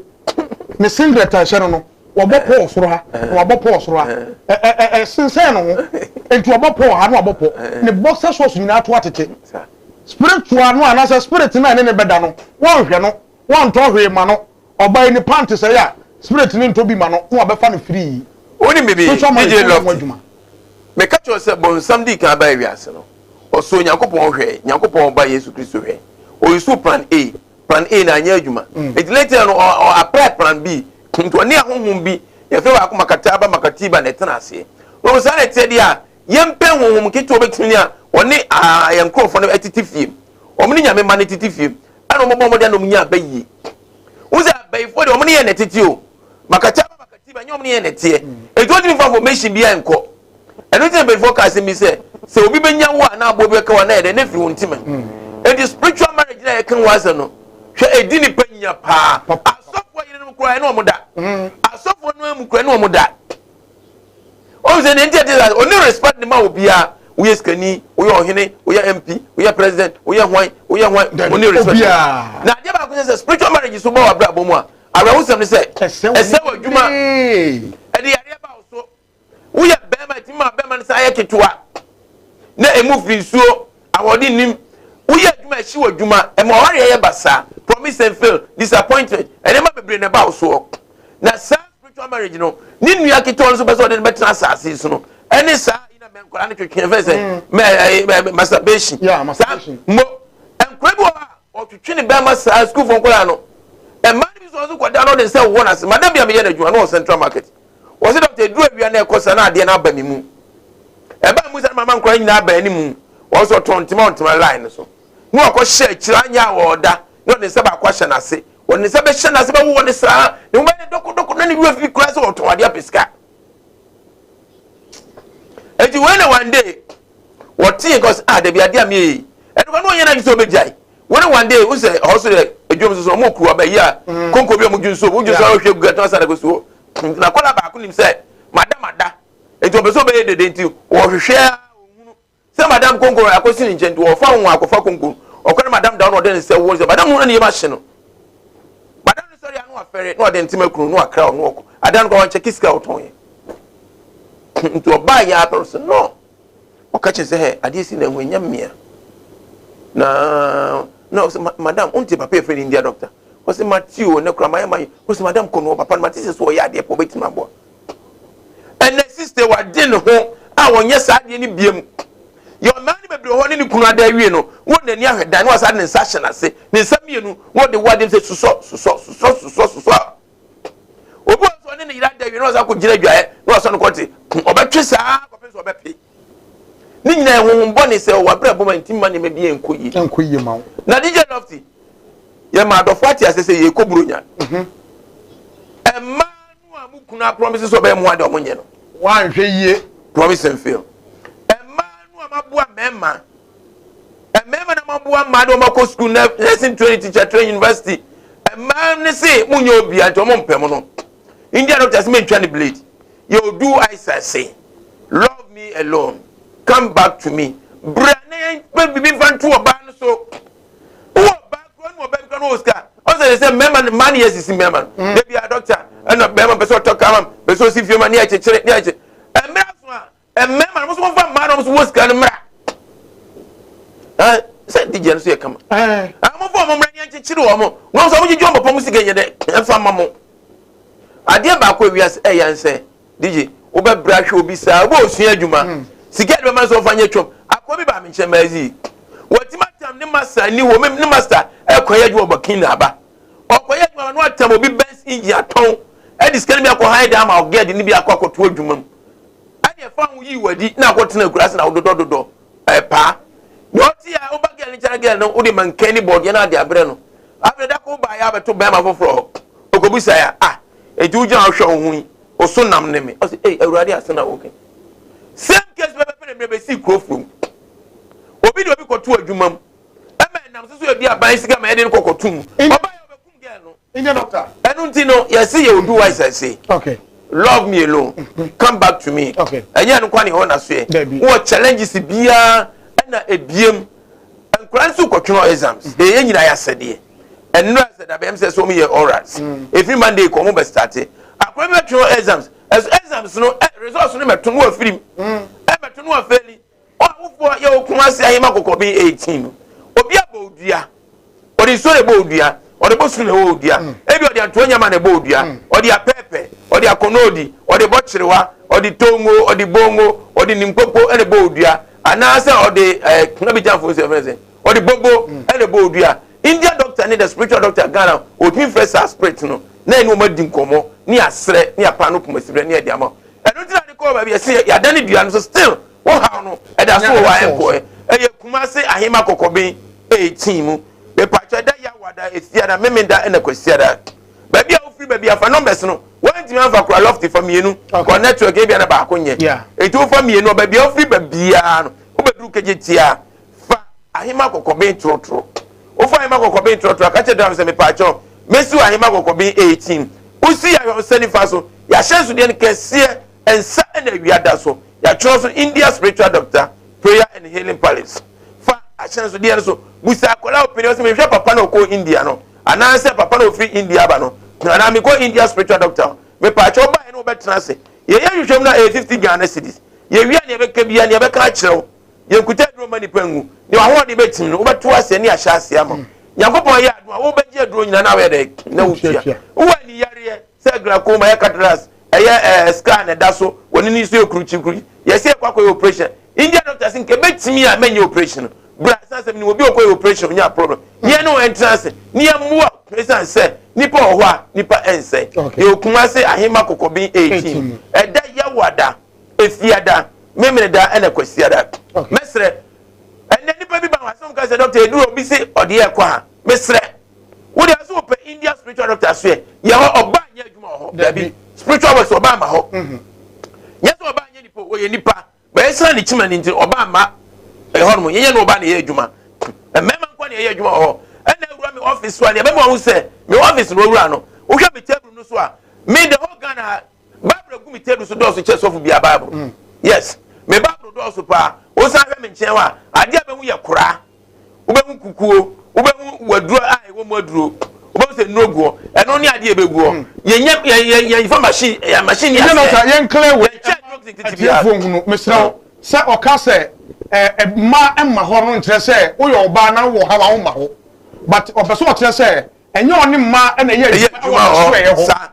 ne singlet a ɛhyɛ no, wabɔ pɔɔ soro ha na wabɔ pɔɔ soro ha, ɛ ɛ ɛ sensɛn no ho, nti wabɔ pɔɔ ha na wabɔ pɔ ne boxer shorts nyinaa to atete. Spiritual no anaasɛ spirit no a ɛne ne bɛda no, wɔnhwɛ no, wɔntɔ hwee ma no. Ɔbaa yi ne pant sɛ yɛ a, spirit ne ntɔ bi ma no na wabɛfa no free. Wonim bibi. Spiritual marriage DJ ho Lofty, adwuma. Meka kyerɛ sɛ bɔnsam dii kan baa wiase no, ɔsɔ Onyankopɔn hwɛ. Nyankopɔn ba Yesu Kristo hwɛ, ɔuse plan A. Plan A na anyɛ adwuma, nti later no ɔ apply plan B. Nti ɔne ahohom bi, yɛfrɛ baako Makataba, Makatiba, na ɛtena aseɛ. Wɔn saa na ɛteɛ deɛ a, yɛmpɛ honhom ketewa bɛtumi a ɔne yɛn nkurɔfoɔ no tete fie, wɔn ne Nyame ma no tete fie, ɛna wɔn bɔ wɔn de anam nya aba yie. Wɔn sɛ abayifoɔ deɛ, wɔn ne yɛn na ɛtete o. Makataba, Makatiba, nyɛ wɔn ne yɛn na ɛteɛ, etu wɔn fa formation bi a nkɔ. Ɛno ti na mpanyinfoɔ ka asɛm bi sɛ obi bɛnya wo a, na aboɔ bi bɛka wo a, na yɛ dɛ ne firi wɔn ti ma. Eti spiritual marriage na yɛka ho asɛm no, hwɛ, edi nipa nya paa. Asɔfoɔ yerenom koraa, ɛne wɔn da. Asɔfoɔ no mu koraa, ɛne wɔn da. Wɔn sɛ ne nti ɛte sɛ ɔne respect ne ma obiara. Woyɛ sikani, woyɛ ɔhene, woyɛ MP, woyɛ president, woyɛ hwan, woyɛ hwan, ɔne respect. Na adeɛ baako sɛ spiritual marriage so bɔ wɔ abrabɔ mu a, awerɛhosɛm ne sɛ ɛsɛ wɔ adwuma, ɛde yareɛ ba wo so. Woyɛ bɛrima, ɛtumi ma bɛrima no san yɛ ketewa na emu firi nsuo, ahoɔden nim. Woyɛ adwuma, ɛhye wɔ adwuma, ɛma ɔwareɛ yɛ basaa. Promise and fail, disappointment, ɛnneɛma bebree na ɛba wo soɔ. Na saa spiritual marriage no, ne nua ketewa no nso bɛ sɛ ɔde no bɛtena asase so no, ɛne saa yi na mɛ nkwadaa no twetwe fɛ sɛ mɛ ɛɛ masturbation. Saa mo nkwadaa bi wɔ hɔ a ɔtwetwe ne bɛrima saa, sukuufoɔ nkwadaa no. Mmaa no bi nso, ɔnso kɔda no, ɔde nsa wɔ n'ase. Madam bi a meyɛ n'adwuma no wɔ Central Market, wɔsɛ, "Doctor, eduru awia na ɛkɔ sa na adeɛ no aba mi mu." Ɛbaa mu sa no, mama nkwadaa nyinaa aba anim. Wɔn nso ɔtɔn ntoma wɔ ntoma line no so na wakɔ hyɛ akyire anya a wɔɔda na ɔde nsa baako ahyɛ n'ase. Wɔde nsa bɛhyɛ n'ase, bɛwowɔ ne saa ne ho bɛyɛ dɔkɔdɔkɔ na ne wura fi kura sɛ ɔtɔn adeɛ apɛ sika. Eti wei na one day wɔte kɔs ah, dabi, adeɛ a meyɛ yi ɛno kɔ na ɔnyɛ n'adwi sɛ ɔbɛgyae. Wɔne one day wosɛ ɛhɔ so yɛ edwom soso, ɔmo kuru aba yi a konko bi a ɔmo dwu nsuo, ɔmo dwu nsuo a ɔhwɛ gu ɛtɔn asa na kɔ suo. Na kɔla baako nim sɛ madam ada, nti ɔpɛ sɛ ɔbɛyɛ dede, nti wɔhwehwɛ a ohunu sɛ madam konko akɔsi ne nkyɛn, nti wɔfa ho akɔfa konko. Ɔkɔ ne madam da na ɔde ne nsa wɔ sɛ madam ho na ne yam ahye no. Madam no sɔre ano afɛre na ɔde ntoma kunu na wakra ɔno ɔkɔ adan no kɔ wɔn kyɛ sika ɔtɔn yɛ. Nti ɔbaa yɛ apɛrɛ so no, ɔka kyerɛ sɛ, "Hɛ, adeɛ si na ɛho ɛnyɛ mmea." Na ɔsɛ, "Madam, wonte papa yɛ fɛ ne India doctor?" Ɔsɛ, "Mate o, ne kora mayɛ mayɛ." Ɔsɛ, "Madam, kɔ no papa no, mate sɛ so ɔyɛ adeɛ pɔ, ɔbɛtumi aboa." Ɛnɛ sister wade ne ho a wɔnyɛ saa adeɛ no biem. Yɛ ɔmaa no bebree hɔ ne ne kunu ada awie no, wɔn n'ani ahwɛ dan na wasa de ne nsa ahyɛ n'ase, ne nsa mmienu, wɔde wɔ adeɛ sɛ susɔ susɔ susɔ susɔ susɔ. Obi wɔ so, ɔne ne yere ada awie na wasa akɔ gyina adwaeɛ na wasɔ no kɔte, ɔbɛtwe saa kɔpem sɛ ɔbɛpe. Ne nyinaa honhom bɔne sɛ ɔwɔ abere abɔ ma nti ma nneɛma bi nkɔ yie. Nkɔ yie ma wo. Na DJ Lofty, yɛ ma adɔfo ate ase sɛ yɛkɔ buronya. Mmaa no a mo kunu apromise sɛ ɔbɛyɛ mo ade, ɔmo nyɛ no. Wanhwɛ yie. Promise and fail. Mmaa no a maboa mmarima, mmarima na maboa mmaa de wɔn akɔ school, nursing training, teacher training, university, mmaa ne se mo nyɛ obia nti ɔmo mpɛ mo no. India doctor sɛ mentwa ne blade yɛ odu aisa se, "Love me alone, come back to me." Bra na yɛn pɛ bibi nfa nto ɔbaa no so. Wowɔ ɔbaa kura ne ɔbaa bi kura ne wɔ sika, ɔsɛ sɛ mmarima no, mmaa no yɛ sisi mmarima no. Debi a doctor ɛna mmarima pɛ sɛ ɔtɔ kaa ma pɛ sɛ ɔsi fie ma ne yɛ kyekyere ne yɛ kye mmerɛ so a, mmarima no mo nso momfa mmaa no nso wɔ sika no mmra. Ɛɛ, sɛ DJ no so yɛ kama. Ɛɛ. Momfa wɔn mmra ne yɛn kyekyere wɔn na wɔn nso wɔn gyegye wɔn papa mu sika nyɛ dɛ ɛmfa ma mo. Adeɛ baako a ewiase ɛyɛ nsɛ DJ, wobɛbrɛ ahwɛ obi saa, obi osua adwuma, sika yɛde bɛma nso ɔfa nyɛ twam. Akɔ bi ba me nkyɛn maazi, wɔtumi atam ne master ni hɔ, ne master ɛkɔyɛ adwuma wɔ Burkina aba, ɔkɔyɛ adwuma no atam obi Benz engine atɔn, ɛde sika no bi akɔ han dan ama ɔgɛɛde no bi akɔ akɔto adwuma mu, ɛde ɛfa ho yii wadi na akɔtena akura ase na wododɔ dodɔ ɛpaa na ɔte a woba girl no nkyɛn, girl no wode mankan ne bɔɔdeɛ no ade abrɛ no. Afei da ko ba yɛ abɛto bɛrima foforɔ hɔ, okɔbusa yɛ ah, eti wogyina hɔ hwɛ wo ho yi. Ɔso nam ne me. Ɔsɛ, "Ei, Awurade, ase na wɔkɛ." Same case pɛpɛpɛ na mmerɛ bɛsi kuro furom. Obi de obi kɔto adwuma mu, ɛma ɛnam so so yɛdi aban sika ma yɛde no kɔkɔto mu. Ɔba yɛ ɔbɛkum girl no. Indian doctor. Ɛno nti no, yɛsi yɛ odu wise ɛse love me alone, come back to me. Ɛnyɛ no kwan ɛhɔ na so yɛ. Dabi. Wɔ challenges biara, ɛna ebiem nkura nso kɔtwerɛ exams, ɛyɛ nyinaa yɛ asɛdeɛ. Ɛnura sɛ dabɛm sɛ wɔn yɛ orals, efiri Monday kɔ wɔn bɛ start. Akora bi bɛtwerɛ exams, ɛso exams no ɛ results no mɛto no wɔ firim, ɛmɛto no wɔ fail. Ɔawofoɔ yɛ okun ase ahema kɔkɔbi 18, obi abɔ odua, ɔde nsuo na ɛbɔ odua, ɔde bɔ soro na ɛwɔ odua, ebi ɔde antoa nyama na ɛbɔ odua, ɔde apɛɛpɛ, ɔde akɔnɔɔdi, ɔde bɔ kyerewa, ɔde tongo, ɔde bongo, ɔde nimkoko ɛna ɛbɔ odua, anaasɛ ɔde kunabijanfo sɛ ɛfɛ sɛ ɔde bobo ɛna ɛbɔ odua. India doctor ne the spiritual doctor Ghana otumi fɛ saa spirit no na ɛne wɔn adi nkɔmɔ ne asrɛ ne apa no kuma sibirɛ ne ɛde ama. Ɛno ti na de kɔɔ baabi yɛsi yɛadane dua no so, still wɔn haw no ɛda so wɔ hɔ a ɛnkɔɛ. Ɛyɛ Kumase Ahema Kɔkɔben 18 mu. Mepatwa da Yawada, Efiada, Memenda ɛna Kwasiada. Baabi a wofiri baabi afa numbers no, wɔntumi anfa kora lofty fa mmienu kɔ network ebi ana baako nyɛ. Etu wofa mmienu, baabi a wofiri baabiara no, wobɛduru kegye tia fa Ahema Kɔkɔben torotoro. Wofa Ahema Kɔkɔben torotoro, akakyɛ dram sɛ mepatwa mesi wɔ Ahema Kɔkɔben 18. Wosi ahwɛ nsa nifa so, yɛahyɛ nsodeɛ no kɛseɛ, nsa ɛna awia da so, yɛatwerɛ so India Spiritual Doctor Prayer and Healing Palace. Fa ahyɛnsodeɛ no so busa akwadaa opini ɔsɛ mehwɛ papa na ɔkɔ India no, anaasɛ papa na ofiri India aba no, anaa mekɔ India spiritual doctor. Mepaakyɛ ɔbaa yɛ no, wɔbɛtena ase, yɛyɛ nhwehwɛmu no a ɛyɛ 50 Ghana cedis. Yɛwia nea ɛbɛka bia, nea ɛbɛka akyerɛ wo, yɛnkuta aduro ma nipa ngu. Nea wahoɔden bɛtim no, wobɛto aseɛ ne ahyɛ aseɛ ama Nyankopɔn yɛ adom a wobɛgye aduro nyina na woyɛ dɛ na wotua. Wowɔ ani yareɛ sɛ glaucoma, ɛyɛ cataract, ɛyɛ scar na ɛda so wɔne ni so yɛ kurukyikuruky, yɛsɛ yɛkɔ akɔyɛ operation. India doctor sɛ nka ɛbɛtumi a mɛnyɛ operation no bra, san sɛ menim obi a ɔkɔyɛ operation onya problem. Yɛn ne wɔn ntena ase ne yɛmmoa, ɛsiane sɛ nipa wɔ hɔ a nipa ɛnsɛ. Yɛ Okumase Ahema Kɔkɔben 18, ɛda Yawada, Efiada, Memeneda ɛna Kwasiada. Mɛsrɛ, ɛnɛ nipa bi ba wɔn asɛm ka sɛ doctor eduru obi se ɔde yɛ kɔ ha. Mesrɛ wode ɔsɛ wopɛ India spiritual doctor so yɛ yɛ hɔ, ɔba nyɛ adwuma wɔ hɔ. Dabi, spiritual works ɔba ama hɔ. Nyɛ sɛ ɔba nyɛ nipa, ɔyɛ nipa bɛyɛ sɛ ne kyima ne nti ɔba ama ɛhɔ nom. Yɛnyɛ no ɔba na ɛyɛ adwuma, mmarima nkɔ na ɛyɛ adwuma wɔ hɔ. Ɛna awura mi office so a, nea ɛbɛma wɔn sɛ mi office no owura no, wohwɛ mi table no so a, mi the whole Ghana ha, Bible gu mi table so dɔɔso kyɛ sɔfo bia Bible. Yes, mi Bible dɔɔso paa. Wosan hwɛ mi nkyɛn hɔ a, adeɛ a bɛhu yɛ koraa, wobɛhu kukuo, wobɛhu waduro a ɛwɔ mu aduro, wobɛhu sɛ nnuro gu hɔ. Ɛno ne adeɛ ɛbɛgu hɔ. Yɛnyɛ yɛn fa machine, yɛn machine yɛ asɛ yɛn clear wei. Yɛnkyɛ aduro nketenkete biara. Atiefoɔ hunu, mesrɛ wo sɛ ɔka sɛ ɛ mmaa mma hɔ no, nkyerɛ sɛ woyɛ ɔbaa na wɔ ha wa wo mma hɔ, but ɔpɛ sɛ ɔkyerɛ sɛ ɛnyɛ ɔne mmaa ɛna ɛyɛ ɛyɛ adwuma adwuma wɔ wɔ ɛyɛ hɔ hɔ. Saa.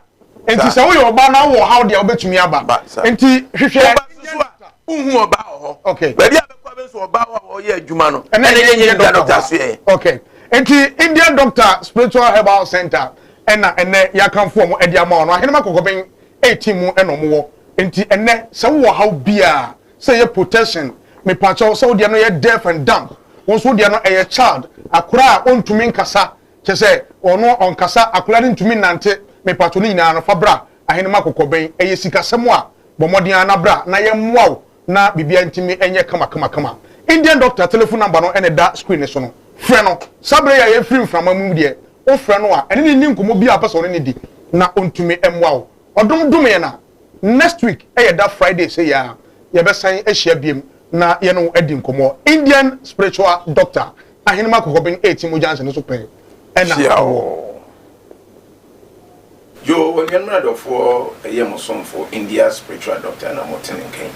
Nti sɛ woyɛ ɔbaa na wɔ ha deɛ, wobɛtumi aba. Ba, saa. Nti hwehwɛ Ɔba soso a wohu ɔbaa wɔ hɔ. Baabi a bɛkɔ abɛ nso ɔbaa hɔ a ɔyɛ adwuma no, ɛna ɛna ɛnyɛ yɛnyɛ India doctor doctor hɔ. so yɛ. Okay, nti Indian Doctor Spiritual Herbal Center ɛna ɛnɛ yɛakamfo wɔn ɛde ama wɔn no. Ahenema Kɔkɔbɛn 18 mu ɛna wɔn wɔ. Nti ɛnɛ sɛ wowɔ haw biara, sɛ ɛyɛ protection, mepakyɛw, sɛ wodeɛ no yɛ deaf and dumb, wɔn nso wodeɛ no ɛyɛ child, akora a ɔntumi nkasa, kyɛ sɛ ɔno ɔnkasa, akora no ntumi nante, mepakyɛw, no nyinaa no fa bra Ahenema Kɔkɔbɛn. Ɛyɛ sikasɛm a, bɔ mmɔden ara na bra na yɛmmoa wo na biribiara ntumi nyɛ kama kama kama. Indian doctor telephone number no ɛna ɛda screen ne so no, frɛ no. Saa bere yi a yɛfiri mframa mu deɛ, wofrɛ no a, ɛne ne ni nkɔmmɔ bi a wopɛ sɛ ɔne ne di na ɔntumi mmoa wo. Ɔdom dom yɛn a, next week ɛyɛ da Friday sɛ yɛ a yɛbɛsan ahyia biem na yɛne wo adi nkɔmmɔ. Indian spiritual doctor, Ahenema Kɔkɔben 18 mu junction no so pɛɛ ɛna hyia ɔwɔ. O yo, anuanom adɔfoɔ, ɛyɛ mo somfo India spiritual doctor na mote ne nkan.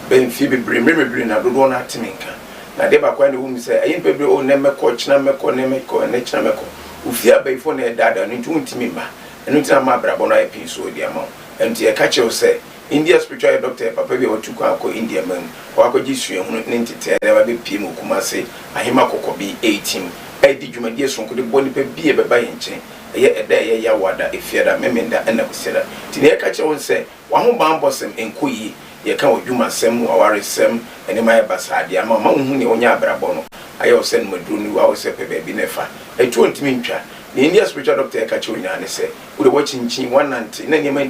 Bɛn mfie bebree, mmerɛ bebree na dodoɔ no ate me nka. Na adeɛ baako a na ɛwɔ mu sɛ ɛyɛ nipa bebree o, nnɛ mɛkɔ, kyena mɛkɔ, nnɛ mɛkɔ, ɛnɛ kyena mɛkɔ. Ofie abayifo na ɛdaadaa no nti wontumi mma. Ɛno nti na ama abrabɔ no ayɛ pii so de ama wo. Ɛno nti yɛka kyerɛ wo sɛ India spiritual doctor yɛ papa bi a watu kwan akɔ India man mu, wakɔgye suahunu ne ntetee na ɛba bɛpie mu Kumase Ahema Kɔkɔbi 18 ɛdi dwumadie sononko de bɔ nipa bi a ɛbɛba yɛn nkyɛn. Ɛyɛ ɛda a ɛyɛ Yawada, Efiada, Memenda ɛna Kwasiada. Nti nea yɛka kyerɛ wo sɛ w'ahobanbɔ sɛm nkɔ yie, yɛka wɔ dwumasɛm, w'awaresɛm, nneɛma ayɛ basaa deɛ ama ma wohu nea wonya abrabɔ no ayɛ wo sɛ nomaduro no wawo sɛ pɛ baabi na ɛfa ɛtuo ntumi ntwa. Nea India spiritual doctor yɛka kyerɛ wo nyinaa ne sɛ wode woakyinkyin woanante na nneɛma.